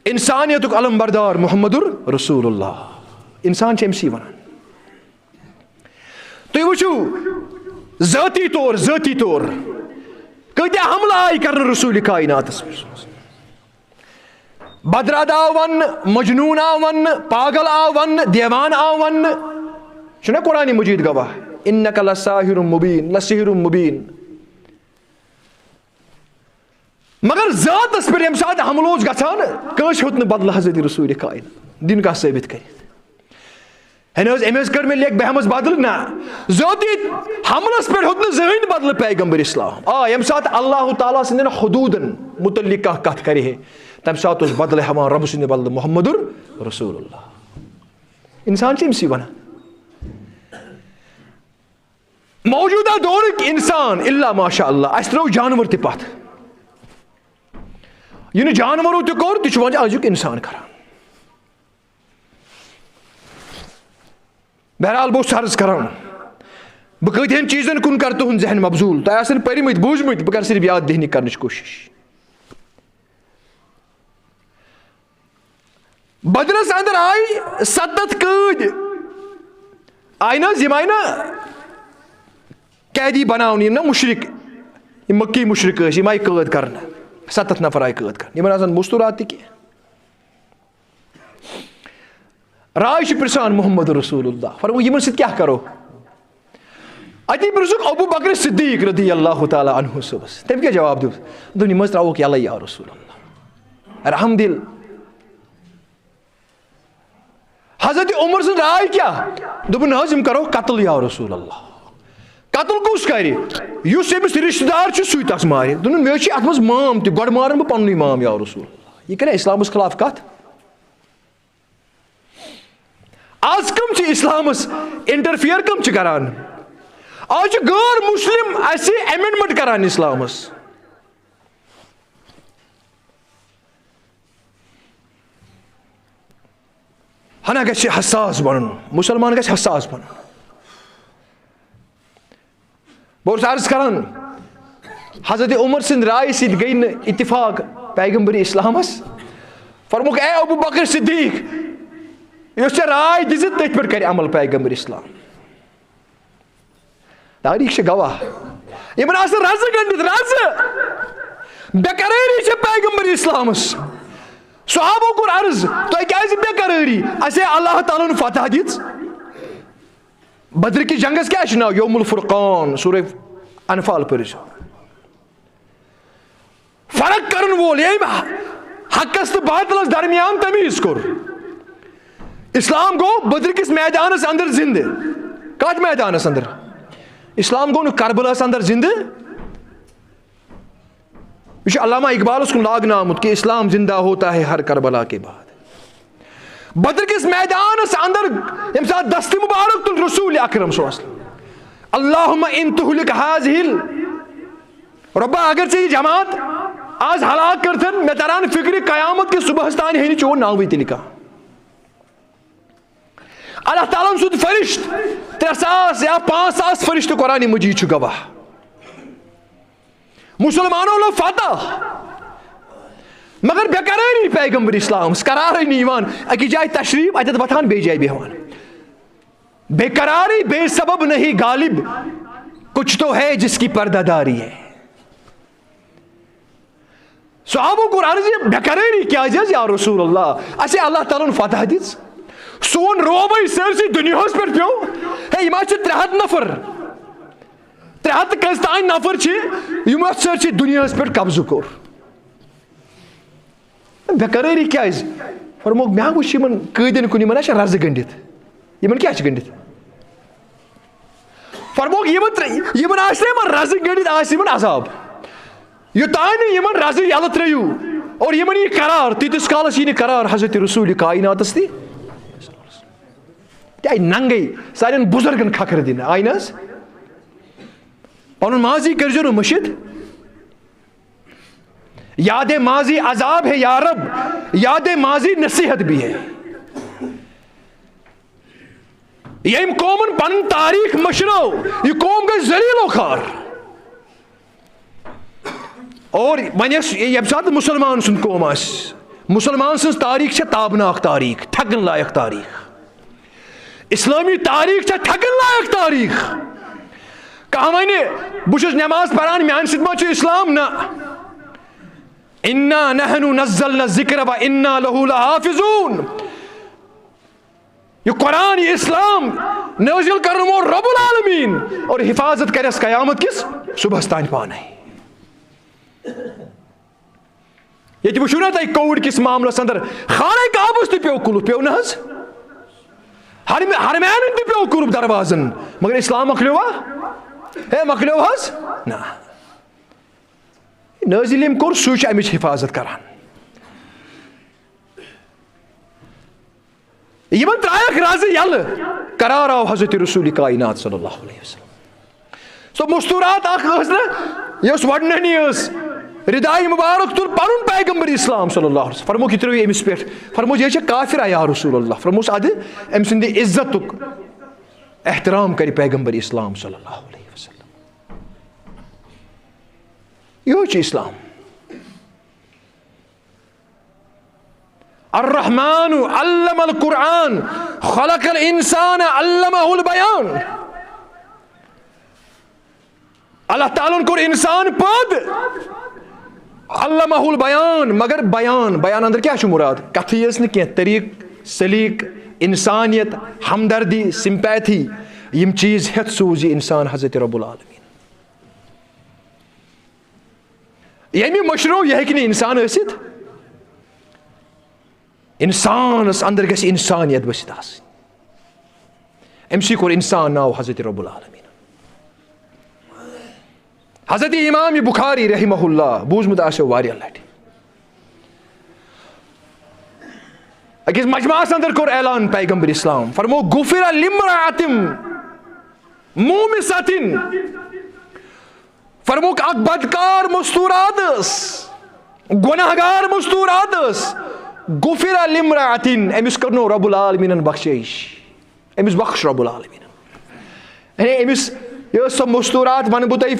انسانیتُک علم بردار محمد رسول اللہ، انسان چھِ أمۍ سٕے ونان۔ تُہۍ وٕچھِو، ذٲتی طور، ذٲتی طور کۭتیاہ حملہٕ آیہِ کرنہٕ رسول کائناتس منٛز۔ بدرد آو وننہٕ، مجنون آو وننہٕ، پاگل آو وننہٕ، دیوان آو وننہٕ۔ چھُنہ قرآن مجید گواہ، "انک لساحر مبین، لسحر مبین"۔ مگر ذاتس پٮ۪ٹھ ییٚمہِ ساتہٕ حملہٕ اوس گژھان، کٲنٛسہِ ہیوٚت نہٕ بدلہٕ حضرت رسول کائنات دِنہٕ کانٛہہ ثٲبت کٔرِتھ۔ ہے نہ حظ، أمۍ حظ کٔر مےٚ لیٚکھ، بہٕ ہٮ۪مس بدلہٕ۔ نہ، ذٲتی حملس پٮ۪ٹھ ہیوٚت نہٕ زٕہٕنۍ بدلہٕ پیغمبر اسلام۔ آ، ییٚمہِ ساتہٕ اللہ تعالیٰ سٕنٛدٮ۪ن حدوٗدن متعلق کانٛہہ کتھ کرِ ہے، تمہِ ساتہٕ اوس بدلہٕ ہٮ۪وان رۄبہٕ سٕنٛدِ بدلہٕ محمد رسول اللہ۔ انسان چھِ أمۍ سٕے ونان۔ موجودہ دورٕکۍ انسان، الا ماشاء اللہ، اسہِ ترٲو جانور تہِ پتھ۔ یہِ نہٕ جانورو تہِ کوٚر، تہِ چھُ وۄنۍ أزیُک انسان کران۔ بہرحال، بہٕ اوسُس عرض کران، بہٕ کۭتِہن چیٖزن کُن کرٕ تُہُنٛد ذہن مبذول۔ تۄہہِ آسن پٔرمٕتۍ، بوٗزمٕتۍ، بہٕ کرٕ صرف یاد دہنی کرنٕچ کوٗشش۔ بدرس اندر آیہِ ستتھ قٲدۍ۔ آیہِ نہ حظ، یِم آیہِ نہ قیدی بناونہٕ، یِم نہ مشرک، یِم مکی مشرک ٲسۍ، یِم آیہِ قٲد کرنہٕ۔ ستتھ نفر آیہِ قٲد کرنہٕ۔ یِمن آسن مستورات تہِ کینٛہہ۔ راے چھِ پرژھان محمد رسول اللہ، فرموو، یِمن سۭتۍ کیٛاہ کرو؟ اتی پرژھُکھ ابو بکر صدیق رضی اللہ تعالیٰ عنہ صٲبس۔ تٔمۍ کیٛاہ جواب دیُت؟ دوٚپُن، یِم حظ ترٛاووکھ یَلَے یا رسول اللہ۔ رحم دل۔ حضرت عمر سٕنٛز راے کیٛاہ؟ دوٚپُن، نہ حظ، یِم کرو قتل یا رسول اللہ۔ قتل کُس کرِ؟ یُس أمِس رشتہٕ دار چھُ، سُے تس مارِ۔ دوٚپُن، مےٚ حظ چھِ اتھ منٛز مام تہِ، گۄڈٕ مارن بہٕ پننُے مام یا رسول اللہ۔ یہِ کرِ اسلامس خلاف کتھ؟ آز کم چھِ اسلامس انٹرفیئر کم چھِ کران؟ آز چھِ غٲر مسلم اسہِ امینڈمنٹ کران اسلامس۔ ہنا گژھِ حساس بنُن، مسلمان گژھِ حساس بنُن۔ بہٕ اوسُس عرض کران، حضرت عمر سٕنٛدِ رایہِ سۭتۍ گٔے نہٕ اتفاق پیغمبر اسلامس۔ فرمووُکھ، اے ابو بکر صدیق، یۄس ژےٚ راے دِژ، تٔتھۍ پٮ۪ٹھ کرِ عمل پیغمبر اسلام۔ تاریخ چھِ گواہ۔ یِمن آسہٕ رزٕ گٔنڈِتھ، رزٕ۔ بے قرٲری چھِ پیغمبر اسلامس۔ صحابو کوٚر عرض، تۄہہِ کیازِ بے قرٲری؟ اسے اللہ تعالیٰ ہن فتح دِژ۔ بدر کِس جنگس کیٛاہ چھُ ناو؟ یوم الفرقان، سورہ انفال پٔرِو۔ فرق کرن وول، ییٚمۍ حقس تہٕ باطلس درمیان تمیٖز کوٚر۔ اسلام گوٚو بدر کِس میدانس اندر زندٕ۔ کتھ میدانس اندر؟ اسلام گوٚو نہٕ کربلاہس اندر زندٕ۔ یہِ چھُ علامہ اقبالس کُن لاگنہٕ آمُت کہ اسلام زندہ ہوتا ہے ہر کربلا کے بعد۔ بدر کِس میدانس اندر ییٚمہِ ساتہٕ دست مبارک تُل رسول اکرم صلی اللہ علیہ وسلم، اللہم ان تہلک هذه ال-، رۄبا، اگر ژےٚ یہِ جماعت آز ہلاک کٔرتھن، مےٚ تران فکرِ قیامت کِس صبحس تانۍ ہے نہٕ چون ناوٕے تیٚلہِ کانٛہہ۔ اللہ تعالیٰ ہن سوٗز فرشت، ترٛےٚ ساس یا پانٛژھ ساس فرشتہٕ، قرآن مجید چھُ گواہ۔ مسلمانو لوٚب فتح، مگر بے قرٲری پیغمبر اسلامس، قرارٕے نہٕ یِوان۔ أکِس جایہِ تشریف، اتٮ۪تھ وۄتھان، بیٚیہِ جایہِ بیٚہوان۔ بے قراری بے سبب نہیں غالب، کچھ تو ہے جس کی پردہ داری ہے۔ صحابو کوٚر عرض، یہِ بے قرٲری کیازِ حظ یا رسول اللہ؟ اسے اللہ تعالیٰ ہن فتح دِژ، سون رعبے سٲرسٕے دُنیاہس پٮ۪ٹھ پیوٚو۔ ہے، یِم حظ چھِ ترٛےٚ ہتھ نفر، ترٛےٚ ہتھ تہٕ کٔژ تام نفر چھِ، یِمو اتھ سٲرسٕے دُنیاہس پٮ۪ٹھ قبضہٕ کوٚر۔ بے قرٲری کیازِ؟ فرمووُکھ، مےٚ ہا وٕچھ یِمن قٲدٮ۪ن کُن، یِمن ہا چھِ رزٕ گٔنڈِتھ۔ یِمن کیٛاہ چھِ گٔنڈِتھ؟ فرمووُکھ، یِمن ترٛ-، یِمن آسہِ نہٕ یِمن رزٕ گٔنڈِتھ، آسہِ یِمن عذاب۔ یوٚتام نہٕ یِمن رزٕ یَلہٕ ترٛٲیِو اور یِمن یی قرار، تیٖتِس کالس یی نہٕ قرار حضرت رسول کائناتس تہِ۔ تہِ آیہِ ننگے سانٮ۪ن بُزرگن کھکھرٕ دِنہٕ، آیہِ نہٕ حظ؟ پنُن ماضی کٔرۍزیو نہٕ مٔشِتھ۔ یاد ماضی عذاب ہے یا رب، یاد ماضی نصیحت بھی ہے۔ ییٚمۍ قومن پنٕنۍ تاریخ مٔشرٲو، یہِ قوم گٔے ذلیل و خوار۔ اور وۄنۍ ٲس، ییٚمہِ ساتہٕ مسلمان سُنٛد قوم آسہِ، مسلمان سٕنٛز تاریخ چھےٚ تابناک تاریخ، تھکن لایق تاریخ۔ اسلٲمی تاریخ چھےٚ تھکن لایق تاریخ۔ کانٛہہ وَنہِ، بہٕ چھُس نٮ۪ماز پران، میانہِ سۭتۍ ما چھُ اسلام؟ نہ۔ انا نحن نزلنا الذکر و انا لہ لحافظون۔ یہِ قرآن، یہِ اسلام نٲزِل کرن وول رب العالمین اور حفاظت کرٮ۪س قیامت کِس صبحس تام پانے۔ ییٚتہِ وٕچھِو نا تۄہہِ کووِڈ کِس معاملس اندر خانہ کعبس تہِ پیوٚو قُلُف، پیوٚو نہ حظ؟ حرم-، حرمینن تہِ پیوٚو قُلُف دروازن، مگر اسلام مۄکلیوا؟ ہے، مۄکلیو حظ؟ نہ۔ نٲزِل ییٚمۍ کوٚر، سُے چھُ امِچ حفاظت کران۔ یِمن ترٛایَکھ رازٕ یَلہٕ، قرار آو حضرت رسول کائنات صلی اللہ علیہ وسلم۔ سۄ مستورات اکھ ٲس نہ، یۄس وڈنہنی ٲس، ردائی مبارک تُل پنُن پیغمبر اسلام صلی اللہ علیہ وسلم۔ فرمووُکھ، یہِ ترٲیِو أمِس پٮ۪ٹھ۔ فرمووُکھ، یہِ چھےٚ کافرہ یا رسول اللہ۔ فرمووُس، ادٕ أمۍ سٕنٛدِ عزتُک احترام کرِ پیغمبر اسلام صلی اللہ علیہ وسلم۔ یِہوٚے چھُ اسلام۔ الرحمن علم القرآن، خلق الانسان، علمہ البیان۔ اللہ تعالیٰ ہن کوٚر انسان پٲدٕ، علمہ البیان، مگر بیان، بیان اندر کیٛاہ چھُ مراد؟ کتھٕے یٲژ نہٕ کینٛہہ، طریٖق، سلیٖق، انسانیت، ہمدردی، سمپیتھی، یِم چیٖز ہٮ۪تھ سوٗز یہِ انسان حضرت رب العالمین۔ ییٚمہِ مٔشرو، یہِ ہیٚکہِ نہٕ انسان ٲسِتھ۔ انسانس اندر گژھِ انسانیت بٔسِتھ آسٕنۍ۔ أمۍ سٕے کوٚر انسان ناو حضرت رب العالمین۔ حضرت امام بخاری رحمہ اللہ، بوٗزمُت آسیو واریاہ لٹہِ۔ أکِس مجمعس اندر کوٚر اعلان پیغمبر اسلام، فرموو، "غفر لامرأة مومسة"۔ فرمووُکھ، اکھ بدکار مستورات ٲس، گۄناہگار مستورات ٲس، "غفر لامرأة"، أمِس کٔرنو رب العالمینن بخشٲیِش، أمِس بخش رب العالمینن۔ یعنی أمِس، یہِ ٲس سۄ مستورات، وَنہٕ بہٕ تۄہہِ،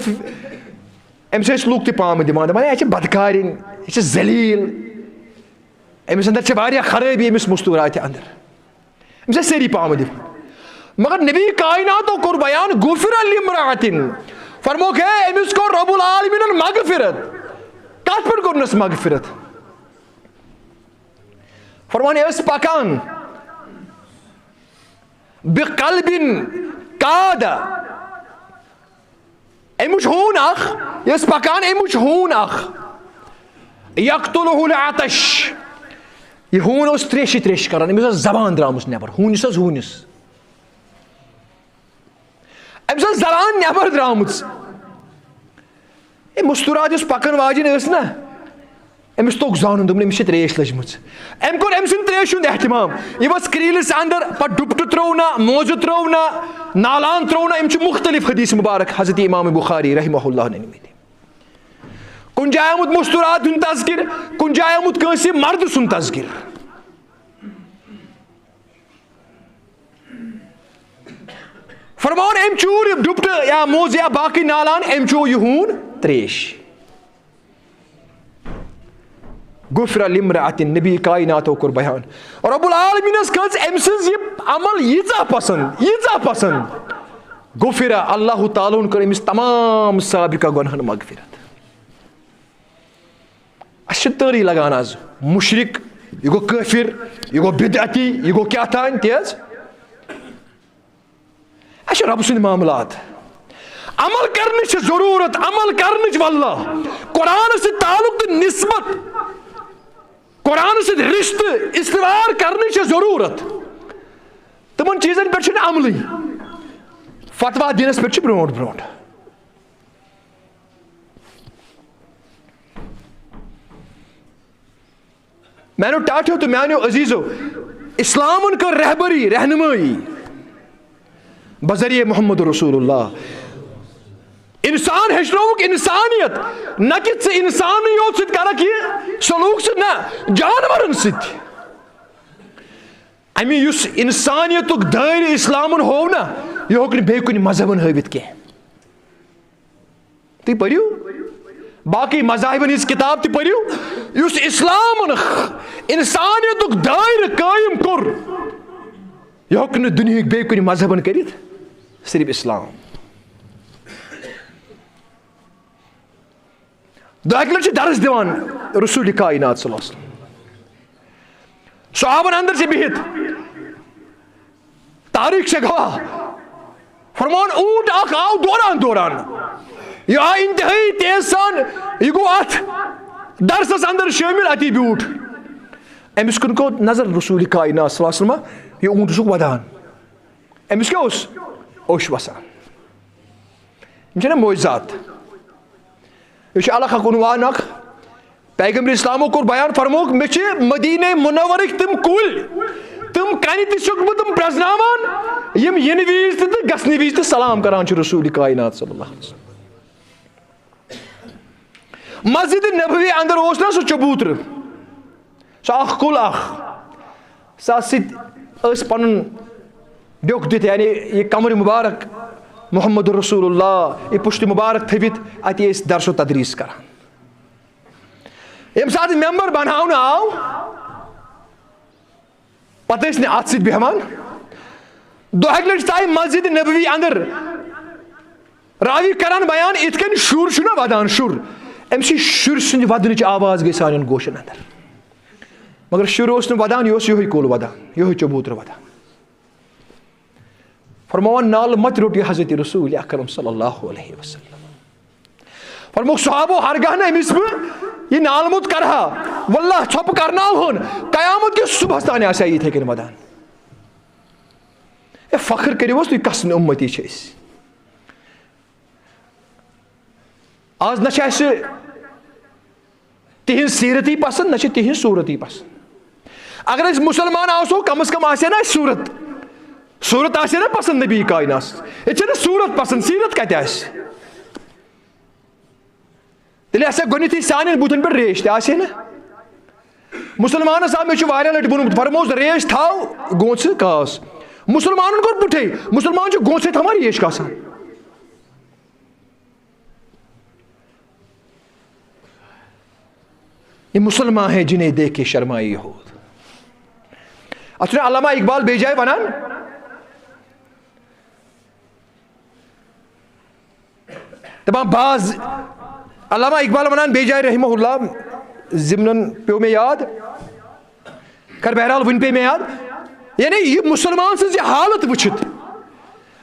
أمِس ٲسۍ لُکھ تہِ پامہٕ دِوان، دَپان، "ہے، یہِ چھِ بدکارِنۍ، یہِ چھِ ذلیل، أمِس اندر چھِ واریاہ خرٲبی أمِس مستوراتہِ اندر۔" أمِس ٲسۍ سٲری پامہٕ دِوان۔ مگر نبی کائناتو کوٚر بیان، "غفر لامرأة"، فرمووُکھ، ہے، أمِس کوٚر رب العالمینن مغفرت۔ کتھ پٮ۪ٹھ کوٚرنس مغفرت؟ فرمان، یہِ ٲس پکان، "بقلب قاد"، أمۍ وٕچھ ہوٗن اکھ، یہِ ٲس پکان، أمۍ وٕچھ ہوٗن اکھ، "یقتلہ العطش"، یہِ ہوٗن اوس تریشہِ تریشہِ کران، أمِس ٲس زبان درٛامٕژ نٮ۪بر، ہوٗنِس ٲس ہوٗنِس، أمِس ٲس زبان نٮ۪بر درٛامٕژ۔ أمۍ مستورات یۄس پکن واجِنۍ ٲس نا، أمِس توٚگ زانُن، دوٚپُن، أمِس چھِ تریش لٔجمٕژ۔ أمۍ کوٚر أمۍ سٕنٛدِ تریشہِ ہُنٛد اہتمام۔ یہِ ؤژھ کریٖلِس اندر، پتہٕ ڈُپٹہٕ ترٛوو نا، موزٕ ترٛوو نا، نالان ترٛوو نا، أمۍ چھِ مختلف حدیث مبارک حضرت امام بخاری رحمہ اللہ نٔنۍ مٕتۍ۔ کُنہِ جایہِ آمُت مستورات ہُنٛد تذکر، کُنہِ جایہِ آمُت کٲنٛسہِ مردٕ سُنٛد تذکر۔ فرماوان، أمۍ چوٗر یہِ ڈُپٹہٕ یا موزٕ یا باقٕے نالان، أمۍ چوو یہِ ہوٗن تریش۔ غفر لامرأة، نبی کائناتو کوٚر بیان، رب العالمینس کھٔژ أمۍ سٕنٛز یہِ عمل ییٖژاہ پسند، ییٖژاہ پسند، غفر، اللہ تعالیٰ ہن کٔر أمِس تمام سابقہ گۄنہن مغفرت۔ اَسہِ چھِ تٲری لگان آز، مُشرِک، یہِ گوٚو کٲفِر، یہِ گوٚو بدعتی، یہِ گوٚو کیٛاہ تام تیز۔ اَسہِ چھِ رۄبہٕ سٕنٛدۍ معاملات۔ عمل کرنٕچ چھِ ضروٗرت، عمل کرنٕچ، واللہ۔ قرآنس سۭتۍ تعلق تہٕ نسبت، قرآنس سۭتۍ رشتہٕ استوار کرنٕچ چھِ ضروٗرت۔ تِمن چیٖزن پٮ۪ٹھ چھُنہٕ عملٕے۔ فتویٰ دِنس پٮ۪ٹھ چھِ برونٛٹھ برونٛٹھ۔ میانیو ٹاٹھیو تہٕ میانیو عزیزو، اسلامن کٔر رہبری، رہنمٲیی بذریعہ محمد رسول اللہ۔ انسان ہیٚچھنووُکھ انسانیت، نہ کہِ ژٕ انسانٕے یوت سۭتۍ کرکھ یہِ سلوک سۭتۍ، نہ، جانورن سۭتۍ تہِ۔ امی یُس انسانیتُک دٲیرٕ اسلامن ہوو نہ، یہِ ہیوٚک نہٕ بیٚیہِ کُنہِ مذہبن ہٲوِتھ کینٛہہ۔ تُہۍ پٔرِو، باقٕے مذاہبن ہٕنٛز کِتاب تہِ پٔرِو۔ یُس اسلامن انسانیتُک دٲیرٕ قٲیِم کوٚر، یہِ ہیوٚک نہٕ دُنیہٕکۍ بیٚیہِ کُنہِ مذہبن کٔرِتھ، صرف اسلام۔ دۄیہِ لٹہِ چھِ درس دِوان رسول کائنات صلی اللہ علیہ وسلم۔ صحابن اندر چھِ بِہِتھ، تاریخ چھےٚ گواہ۔ فرمان، اوٗنٹ اکھ آو دوران دوران، یہِ آو انتہٲئی تیز سان، یہِ گوٚو اتھ درسس اندر شٲمِل، اتی بیوٗٹھ۔ أمِس کُن کوٚر نظر رسول کائنات صلی اللہ علیہ وسلم، یہِ اوٗنٹ چھُکھ ودان۔ أمِس کیٛاہ اوس؟ اوٚش وسان۔ یِم چھِنہ معجزات۔ یہِ چھُ الگ اکھ عنوان اکھ۔ پیغمبر اسلامو کوٚر بیان، فرمووُکھ، مےٚ چھِ مدینہ منورٕکۍ تِم کُلۍ، تِم کنہِ تہِ چھُکھ بہٕ تِم پرٛزناوان، یِم یِنہٕ وِزِ تہِ تہٕ گژھنہٕ وِزِ تہِ سلام کران چھِ رسول کائنات صلی اللہ علیہ وسلم۔ مسجد نبوی اندر اوس نا سُہ چبوترٕ، سُہ اکھ کُل اکھ، سُہ سۭتۍ ٲسۍ پنُن ڈیوٚکھ دِتھ، یعنی یہِ کمرِ مبارک محمد رسول اللہ، یہِ پُشتِ مبارک تھٲوِتھ، اتی ٲسۍ درس و تدریس کران۔ ییٚمہِ ساتہٕ ممبر بناونہٕ آو، پتہٕ ٲسۍ نہٕ اتھ سۭتۍ بیہوان۔ دۄہہِ لٹہِ تہِ آیہِ مسجد نبوی اندر راوی کران بیان، یِتھ کٔنۍ شُر چھُنہ ودان، شُر، أمۍ سٕے شُرۍ سٕنٛدِ ودنٕچ آواز گٔے سانٮ۪ن گوشن اندر۔ مگر شُر اوس نہٕ ودان، یہِ اوس یِہوٚے کُل ودان، یِہوٚے چبوترٕ ودان۔ فرماوان، نالہٕ مت روٚٹ یہِ حضرت رسول اکرم صلی اللہ علیہ وسلم۔ فرمووُکھ صحابو، ہرگاہ نہٕ أمِس بہٕ یہِ نالہٕ موٚت کرٕ ہا، واللہ ژھۄپہٕ کرناوہون، قیامت کِس صبحس تانۍ آسہِ ہا یہِ یِتھے کٔنۍ ودان۔ اے، فخر کٔرِو حظ تُہۍ، کس سٕنٛدۍ اُمتی چھِ أسۍ؟ آز نہ چھِ اَسہِ تِہنٛز سیرتی پسند، نہ چھِ تِہنٛز صورتی پسند۔ اگر أسۍ مُسلمان آسو، کم از کم آسہِ ہا نہ اَسہِ صوٗرت۔ صوٗرت آسہِ ہا نہ پسند نبی کائنات۔ ییٚتہِ چھَنہٕ صوٗرت پسند، سیٖرت کتہِ آسہِ؟ تیٚلہِ آسہِ ہا گۄڈٕنیتھٕے سانٮ۪ن بُتھن پٮ۪ٹھ ریش تہِ، آسہِ ہے نہ؟ مُسلمانس آو، مےٚ چھُ واریاہ لٹہِ ووٚنمُت، فرمووُس، ریش تھاو گونٛژھٕ کاس۔ مُسلمانن کوٚر پُٹھے، مُسلمان چھُ گونٛژھے تھاوان ریش کاسان۔ یہ مسلمان ہے جنہیں دیکھ کے شرمائے یہود۔ اتھ چھُنہٕ علامہ اقبال بیٚیہِ جایہِ ونان؟ دپان بعض، علامہ اقبال ونان بیٚیہِ جایہِ رحمہ اللہ، ضمنن پیوٚو مےٚ یاد، خیر بہرحال وٕنہِ پیٚیہِ مےٚ یاد، یعنی یہِ مسلمان سٕنٛز یہِ حالت وٕچھِتھ،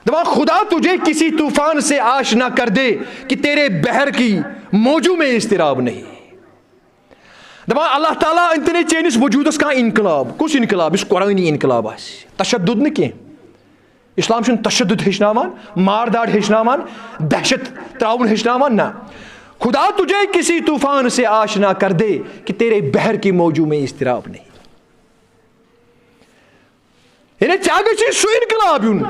دپان، خدا تجھے کسی طوفان سے آشنا کر دے کہ تیرے بحر کی موجوں میں اضطراب نہیں۔ دپان، اللہ تعالیٰ أنۍ تن چٲنِس وجوٗدس کانٛہہ انقلاب۔ کُس انقلاب؟ یُس قرآنی انقلاب آسہِ، تشدد نہٕ کینٛہہ۔ اسلام چھُنہٕ تشدد ہیٚچھناوان، مار داڑ ہیٚچھناوان، دہشت تراوُن ہیٚچھناوان، نہ۔ خدا تجھے کسی طوفان سے آشنا کر دے کہ تیرے بحر کی موجوں میں اضطراب نہیں۔ یعنی ژےٚ گژھی سُہ انقلاب یُن،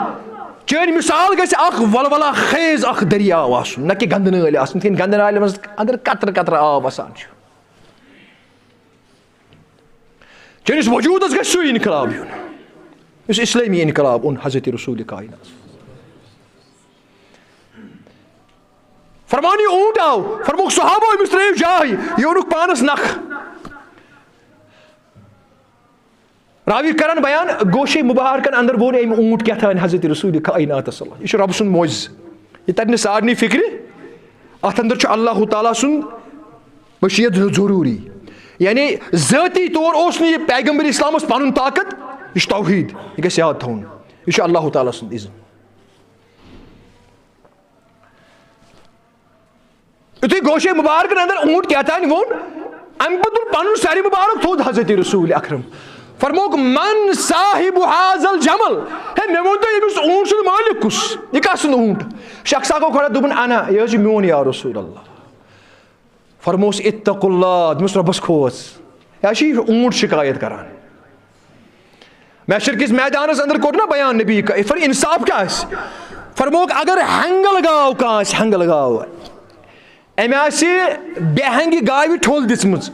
چٲنۍ مثال گژھِ اکھ ولولہ خیز اکھ دٔریاو آسُن، نہ کہِ گنٛدٕ نٲلۍ آسُن، یِتھ کٔنۍ گنٛدٕ نالہِ منٛز اندر قطرٕ قطرٕ آب وسان چھُ۔ چٲنِس وجوٗدس گژھِ سُے انقلاب یُن، یُس اسلٲمی انقلاب اوٚن حضرت رسول کائنات۔ فرمان، یہِ اوٗنٹ آو، فرمووُکھ صحابو، أمِس ترٲیِو جاے، یہِ اوٚنُکھ پانس نکھٕ۔ راوی کران بیان، گوشے مبارکن اندر ووٚن أمۍ اوٗنٹ کیٛاہ تام حضرت رسول کائنات صلی اللہ علیہ وسلم۔ یہِ چھُ رب سُنٛد معجزٕ۔ یہِ ترِ نہٕ سارنٕے فکرِ، اتھ اندر چھُ اللہ تعالیٰ سُنٛد مشیت ضروٗری۔ یعنی ذٲتی طور اوس نہٕ یہِ پیغمبر اسلامس پنُن طاقت، یہِ چھُ توحید، یہِ گژھِ یاد تھاوُن۔ یہِ چھُ اللہ تعالیٰ سُنٛد اذن۔ یُتھُے گوشے مبارکن اندر اوٗنٹ کیٛاہ تام ووٚن، امہِ پتہٕ تُل پنُن سرِ مبارک تھوٚد حضرت رسول اکرم۔ فرمووُکھ، "من صاحب هذا الجمل؟" ہے، مےٚ ؤنۍ تو، ییٚمِس اوٗنٹ سُنٛد مٲلِک کُس؟ یہِ کس سُنٛد اوٗنٹ؟ شخص اکھ گوٚو کھڑا، دوٚپُن، "انا، یہِ حظ چھُ میون یا رسول اللہ۔" فرمووُس، "اتقوا اللہ"، دوٚپمَس، "رۄبَس کھوژ، یہِ حظ چھِ یہِ اوٗنٹ شکایت کران۔" محشر کِس میدانس اندر کوٚر نہ بیان نبی کا، فرموو، انصاف کیٛاہ آسہِ؟ فرمووُکھ، اگر ہنگہٕ لگاو کانٛہہ آسہِ، ہنگہٕ لگاو، أمۍ آسہِ بے ہنگہِ گاوِ ٹھوٚل دِژمٕژ،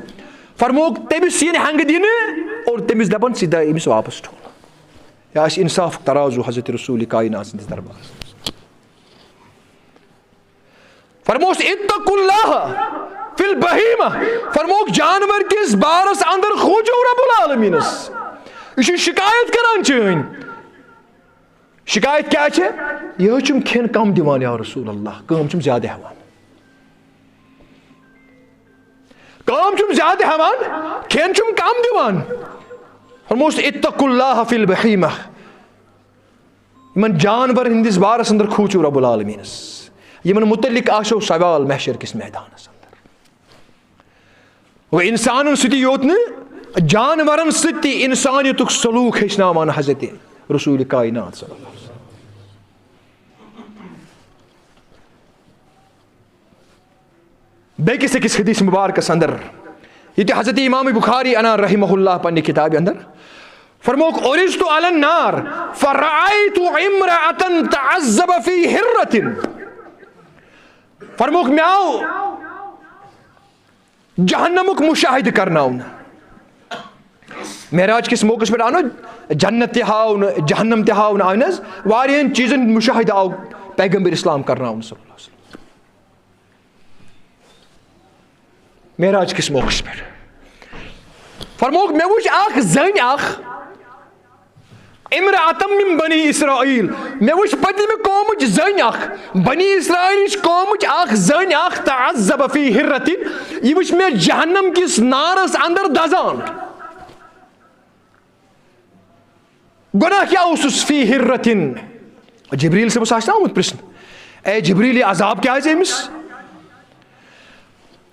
فرمووُکھ، تٔمِس یِن ہنگہٕ دِنہٕ اور تٔمِس دپن، "ژٕ دِ أمِس واپس ٹھوٚل۔" یہِ آسہِ انصافُک ترازو حضرت رسول کائنات سٕنٛدِس دربارس منٛز۔ فرموس، "اتقوا اللہ فی البہیمہ"، فرموک، جانور کِس بارس اندر کھوٗژِو رب العالمینس۔ یہِ چھُ شکایت کران چٲنۍ۔ شکایت کیٛاہ چھِ؟ یہِ حظ چھُم کھٮ۪ن کم دِوان یا رسول اللہ، کٲم چھُم زیادٕ ہٮ۪وان۔ کٲم چھُم زیادٕ ہٮ۪وان، کھٮ۪ن چھُم کم دِوان۔ فرموس، "اتقوا اللہ فی البہیمہ"۔ یِمن جانور ہٕنٛدِس بارس اندر کھوٗژِو رب العالمینس، یِمن متعلق آسیو سوال محشر کِس میدانس اندر۔ و انسانن سۭتی یوت نہٕ، جانورن سۭتۍ تہِ انسانیتُک سلوک ہیٚچھناوان حضرت رسول کائنات صلی اللہ علیہ وسلم۔ بیٚکِس أکِس حدیث مبارکس اندر، ییٚتہِ حضرت امام بخاری انان رحمہ اللہ پننہِ کتابہِ اندر، فرموک، "عرضت علی النار فرأیت امرأة تعذب فی حرة"۔ فرموک، مےٚ آو جہنمُک مشاہدٕ کرناونہٕ۔ معراج کِس موقعس پٮ۪ٹھ آو نہٕ جنت تہِ ہاونہٕ، جہنم تہِ ہاونہٕ، آو نہٕ حظ؟ واریاہن چیٖزن ہُنٛد مشاہدٕ آو پیغمبر اسلام کرناونہٕ صلی اللہ علیہ وسلم۔ معراج کِس موقعس پٮ۪ٹھ فرمووُکھ، مےٚ وٕچھ اکھ زٔنۍ اکھ، امرأة من بنی اسرائیل، مےٚ وٕچھ پٔتمہِ قومٕچ زٔنۍ اکھ، بنی اسرائیلٕچ قومٕچ اکھ زٔنۍ اکھ، تعذب فی حرة، یہِ وٕچھ مےٚ جہنم کِس نارس اندر دزان۔ گۄناہ کیٛاہ اوسُس فی حرة؟ جبریل صٲبس آسہِ نا آمُت پرژھنہٕ، اے جبریل، یہِ عذاب کیٛازِ أمِس؟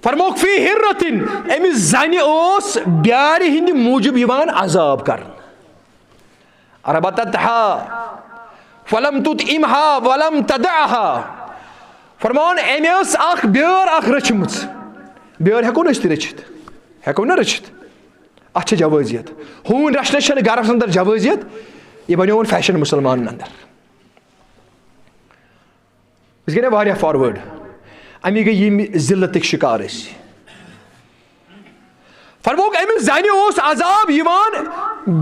فرمووُکھ، فی حرة، أمِس زنہِ اوس بیارِ ہٕنٛدِ موٗجوٗب یِوان عذاب کرنہٕ۔ ربطتها فلم تطعمها ولم تدعها۔ فرماوان، أمۍ ٲس اکھ بیٲر اکھ رٔچھمٕژ۔ بیٲر ہٮ۪کو نہٕ أسۍ تہِ رٔچھِتھ، ہٮ۪کو نہ رٔچھِتھ۔ اَتھ چھِ جوٲزیت۔ ہوٗنۍ رَچھنَس چھَنہٕ گَرَس اَندَر جوٲزیت، یہِ بَنیووُن فیشن مُسلمانَن اَندَر۔ أسۍ گٔے نا واریاہ فاروٲڈ، اَمی گٔے ییٚمہِ ذلتٕکۍ شِکار أسۍ۔ فرمووُکھ، أمِس زَنہِ اوس عذاب یِوان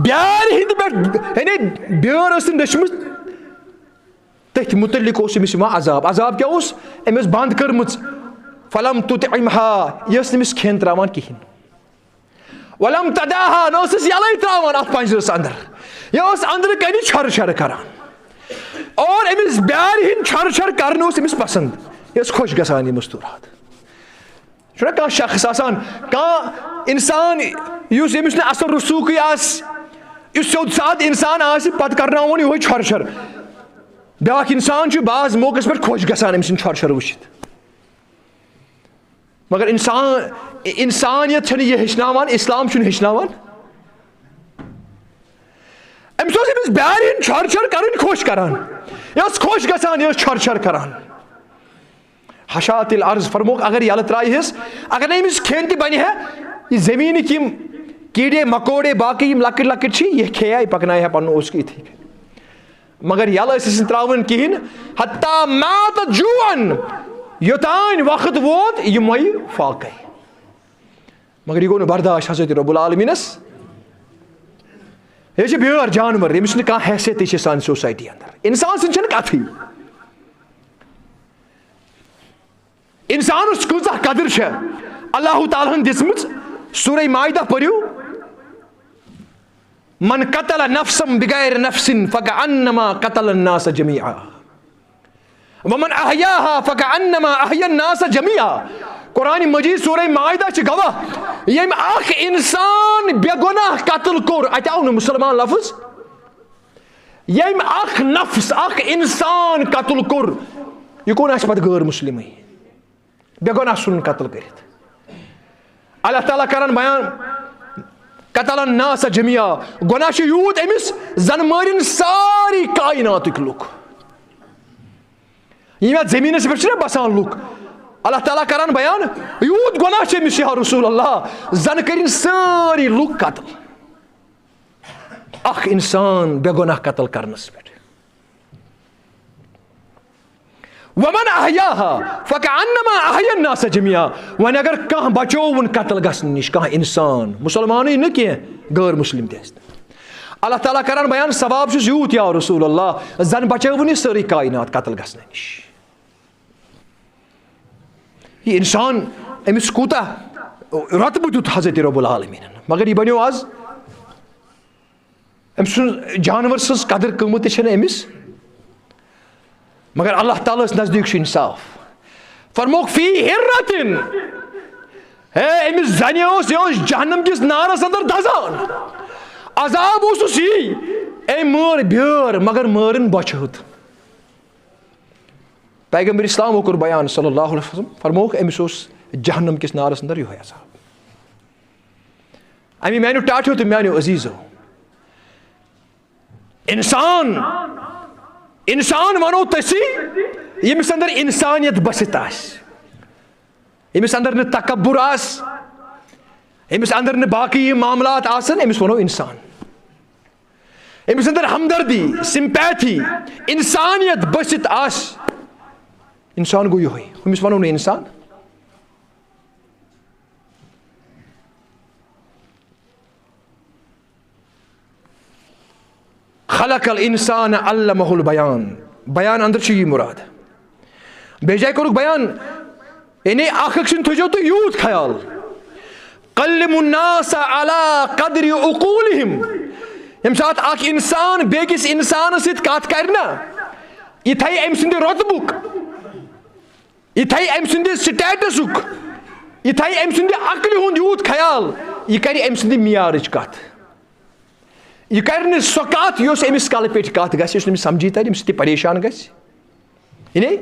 بیٛارِ ہِنٛدِ پٮ۪ٹھ، یعنی بیٛٲر ٲسٕن رٔچھمٕژ، تٔتھۍ مُتعلِق اوس أمِس یِوان عذاب۔ عذاب کیٛاہ اوس؟ أمۍ ٲس بنٛد کٔرمٕژ، فلم تطعمها، یہِ ٲس نہٕ أمِس کھٮ۪ن ترٛاوان کِہیٖنۍ۔ ولم تدعها، نہ ٲسٕس یَلَے ترٛاوان اَتھ پَنٛجرَس اَندَر، یہِ ٲس أنٛدرٕ کَنہِ چھۄرٕ چھۄرٕ کَران۔ اور أمِس بیٛارِ ہِنٛدۍ چھۄرٕ چھۄرٕ کَرٕنۍ اوس أمِس پسنٛد، یہِ ٲس خۄش گژھان یہِ مستوٗرات۔ چھُنہ کانٛہہ شخص آسان، کانٛہہ اِنسان یُس، ییٚمِس نہٕ اَصٕل رسوٗخٕے آسہِ، یُس سیوٚد سادٕ اِنسان آسہِ، پَتہٕ کَرناوون یِہوٚے چھۄرٕ چھۄرٕ۔ بیٛاکھ اِنسان چھُ بعض موقعس پٮ۪ٹھ خۄش گژھان أمۍ سٕنٛدۍ چھۄرٕ چھۄرٕ وٕچھِتھ۔ مگر اِنسان، اِنسانیت چھَنہٕ یہِ ہیٚچھناوان، اِسلام چھُنہٕ ہیٚچھناوان۔ أمِس اوس أمِس بیٛارِ ہِنٛدۍ چھۄرٕ چھۄرٕ کَرٕنۍ خۄش کَران۔ یہِ ٲس خۄش گژھان، یہِ ٲس چھۄرٕ چھۄرٕ کَران۔ حشات الارض، فرمووُکھ، اگر یَلہٕ ترٛایہِ ہس، اگر نہٕ أمِس کھٮ۪ن تہِ بَنہِ ہا، یہِ زٔمیٖنٕکۍ یِم کیٖڑے مکوڑے، باقٕے یِم لۄکٕٹۍ لۄکٕٹۍ چھِ، یہِ کھیٚیہِ ہا، یہِ پَکنایہِ ہا پَنُن اوس کہِ یِتھٕے کٔنۍ۔ مگر یَلہٕ ٲسِس نہٕ ترٛاوان کِہیٖنۍ، حتیٰ مات جوعاً، یوٚتانۍ وقت ووت یہِ مۄیہِ فاقے۔ مگر یہِ گوٚو نہٕ برداش حضرت رب العالمینس۔ یہِ چھِ بیٛٲر جانور، ییٚمِس چھِنہٕ کانٛہہ حیثیتٕے چھِ سانہِ سوسایٹی اندر۔ اِنسان سٕنٛز چھَنہٕ کَتھٕے۔ اِنسانَس کۭژاہ قدٕر چھےٚ اللہ تعالیٰ ہَن دِژمٕژ۔ سورہ مائدہ پٔرِو، من قتل نفسا بغیر نفس فکأنما قتل الناس جميعا۔ ومن احیاها فکأنما احیا الناس جميعا۔ قرآن مجید سورہ مائدہ چھِ گواہ، ییٚمۍ اکھ اِنسان بے گۄناہ قتل کوٚر، اَتہِ آو نہٕ مُسلمان لفظ، ییٚمۍ اکھ نفس، اکھ اِنسان قتل کوٚر، یہِ کون آسہِ پتہٕ غٲر مُسلمٕے؟ بے گۄناہ ژھُنُن قتل کٔرِتھ۔ اللہ تعالیٰ کران بیان، قتل الناس جميعا، گۄناہ چھُ یوٗت أمِس، زن مٲرِن ساری کائناتٕکۍ لُکھ۔ یِم یَتھ زٔمیٖنَس پٮ۪ٹھ چھِنہ بسان لُکھ، اللہ تعالیٰ کران بیان، یوٗت گۄناہ چھُ أمِس یا رسول اللہ، زن کٔرِن سٲری لُکھ قتل۔ اکھ انسان بے گۄناہ قتل کرنس پٮ۪ٹھ۔ ومن احیاها فکأنما احیا الناس جميعا۔ وۄنۍ اگر کانٛہہ بچووُن قتل گژھنہٕ نِش، کانٛہہ انسان، مسلمانٕے نہٕ کینٛہہ، غٲر مسلم تہِ ٲسۍ تن۔ اللہ تعالیٰ کران بیان، ثواب چھُس یوٗت یا رسول اللہ، زن بچٲوُن یہِ سٲرٕے کائنات قتل گژھنہٕ نِش۔ یہِ انسان، أمِس کوٗتاہ رۄتبہٕ دیُت حضرت رب العالمینن، مگر یہِ بنیو آز أمۍ سٕنٛز، جانور سٕنٛز قدر قۭمت تہِ چھنہٕ أمِس، مگر اللہ تعالیٰ ہس نزدیٖک چھُ انصاف۔ فرمووُکھ فی حرۃ، ہے، أمِس زنہِ اوس، یہِ اوس جہنم کِس نارس اندر دزان، عذاب اوسُس یی، أمۍ مٲر بیٲر مگر مٲرٕن بۄچھِ ہٕت۔ پیغمبر اسلام کوٚر بیان صلی اللہ علیہ وسلم، فرمووُکھ أمِس اوس جہنم کِس نارس اندر یِہوٚے عذاب۔ امی میانیو ٹاٹھیو تہٕ میانیو عزیزو، انسان، انسان ونو تٔسی، ییٚمِس اندر انسانیت بٔسِتھ آسہِ، ییٚمِس اندر نہٕ تکبر آسہِ، ییٚمِس اندر نہٕ باقٕے یِم معاملات آسن، أمِس ونو انسان۔ أمِس اندر ہمدردی، سمپیتھی، انسانیت بٔسِتھ آسہِ، انسان گوٚو یِہوٚے، ہُمِس ونو نہٕ انسان۔ خلق الانسان علمہ البیان۔ بیان اندر چھُ یی مراد۔ بیٚیہِ جایہِ کوٚرُکھ بیان، یعنی اکھ أکۍ سُنٛد تھٲیزیو تُہۍ یوٗت خیال۔ قلموا الناس علی قدر عقولہم۔ ییٚمہِ ساتہٕ اکھ انسان بیٚکِس انسانس سۭتۍ کتھ کرِ نا، یہِ تھایہِ أمۍ سٕنٛدِ رۄتبُک، یہِ تھایہِ أمۍ سٕنٛدِ سٹیٹسُک، یہِ تھایہِ أمۍ سٕنٛدِ عقلہِ ہُنٛد یوٗت خیال، یہِ کرِ أمۍ سٕنٛدِ معیارٕچ کتھ۔ یہِ کرِ نہٕ سۄ کتھ یۄس أمِس کلہٕ پیٚٹھۍ کتھ گژھِ، یۄس نہٕ أمِس سمجھی ترِ، أمِس سۭتۍ یہِ پریشان گژھِ۔ یعنی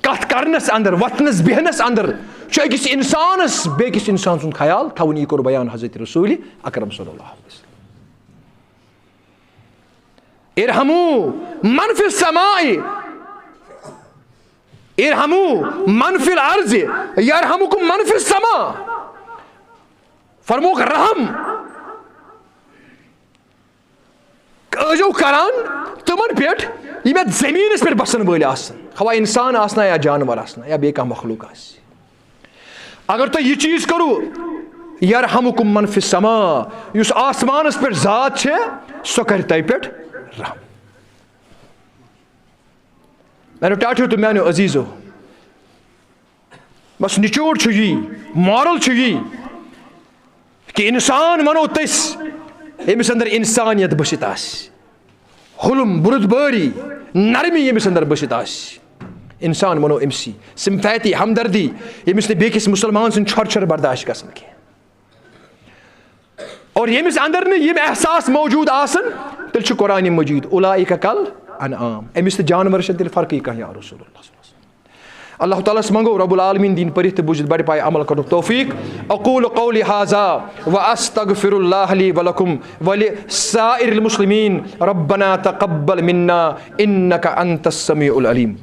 کتھ کرنس اندر، وۄتھنس بیہنس اندر چھُ أکِس انسانس بیٚکِس انسان سُنٛد خیال تھاوُن۔ یہِ کوٚر بیان حضرت رسول اکرم صلی اللہ علیہ وسلم۔ ارحموا من فی السماء، ارحموا من فی الارض، یرحمکم من فی السماء۔ فرمووُکھ رحم، ٲسۍزیو کران تِمن پٮ۪ٹھ، یِم یتھ زٔمیٖنس پٮ۪ٹھ بسن وٲلۍ آسن، خواہ انسان آسنا یا جانور آسنا یا بیٚیہِ کانٛہہ مخلوق آسہِ۔ اگر تۄہہِ یہِ چیٖز کوٚروٕ، یرحمکم من فی السما، یُس آسمانس پٮ۪ٹھ ذات چھِ، سۄ کرِ تۄہہِ پٮ۪ٹھ رحم۔ میانیو ٹاٹھیو تہٕ میانیو عزیزو، بس نچوڑ چھُ یی، moral چھُ یی، کہِ انسان ونو تٔسۍ، ییٚمِس اندر انسانیت بٔسِتھ آسہِ، حلم، بُرد بٲری، نرمی ییٚمِس اندر بٔسِتھ آسہِ، انسان ونو أمسی، sympathy، ہمدردی، ییٚمِس نہٕ بیٚکِس مسلمان سٕنٛد چھۄر چھۄر برداشت گژھن کینٛہہ۔ اور ییٚمِس اندر نہٕ یِم احساس موجود آسن، تیٚلہِ چھُ قرآن مجید، اولئک کل انعام، أمِس تہٕ جانورس چھنہٕ تیٚلہِ فرقٕے کانٛہہ، یا رسول اللہ صلی اللہ علیہ وسلم۔ اللہ تعالیٰ ہس منگو رب العالمین دین پٔرِتھ تہٕ بوٗزِتھ بڑِ پایہِ عمل کرنُک توفیق۔ اقول قولی هذا واستغفر الله لي ولكم ولسائر المسلمين۔ ربنا تقبل منا انك انت السميع العليم۔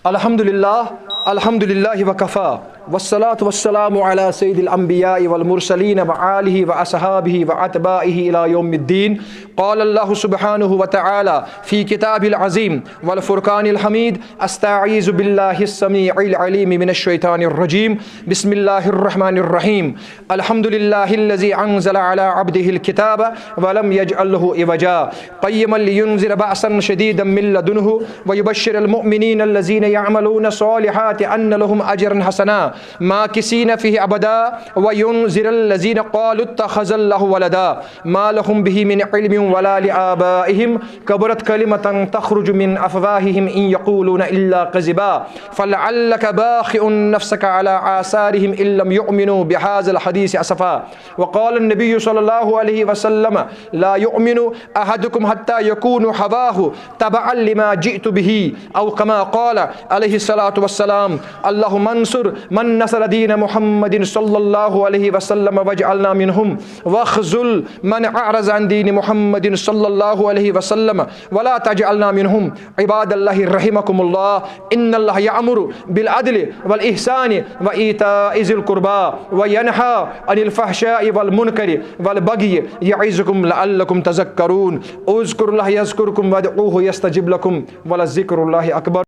الحمد لله، الحمد لله وكفى، والصلاة والسلام على سيد الأنبياء والمرسلين وآله وأصحابه وأتباعه إلى يوم الدين۔ قال الله سبحانه وتعالى في كتابه العظيم والفرقان الحميد: أستعيذ بالله السميع العليم من الشيطان الرجيم۔ بسم الله الرحمن الرحيم۔ الحمد لله الذي أنزل على عبده الكتاب ولم يجعل له عوجا، قيما لينذر بأسا شديدا من لدنه ويبشر المؤمنين الذين يعملون الصالحات أن لهم أجرا حسنا ماكثين فيه أبدا وينذر الذين قالوا اتخذ الله ولدا ما لهم به من علم ولا لآبائهم، كبرت كلمة تخرج من أفواههم إن يقولون إلا كذبا، فلعلك باخع نفسك على آثارهم إن لم يؤمنوا بهذا الحديث أسفا۔ وقال النبي صلى الله عليه وسلم: لا يؤمن أحدكم حتى يكون هواه تبعا لما جئت به، أو كما قال عليه الصلاة والسلام۔ اللهم انصر من نصر دين محمد صلى الله عليه وسلم واجعلنا منهم، واخذل من أعرض عن دين محمد صلى الله عليه وسلم ولا تجعلنا منهم۔ عباد الله رحمكم الله، إن الله يأمر بالعدل والإحسان وإيتاء ذي القربى وينهى عن الفحشاء والمنكر والبغي يعظكم لعلكم تذكرون۔ اذكروا الله يذكركم وادعوه يستجب لكم ولذكر الله أكبر۔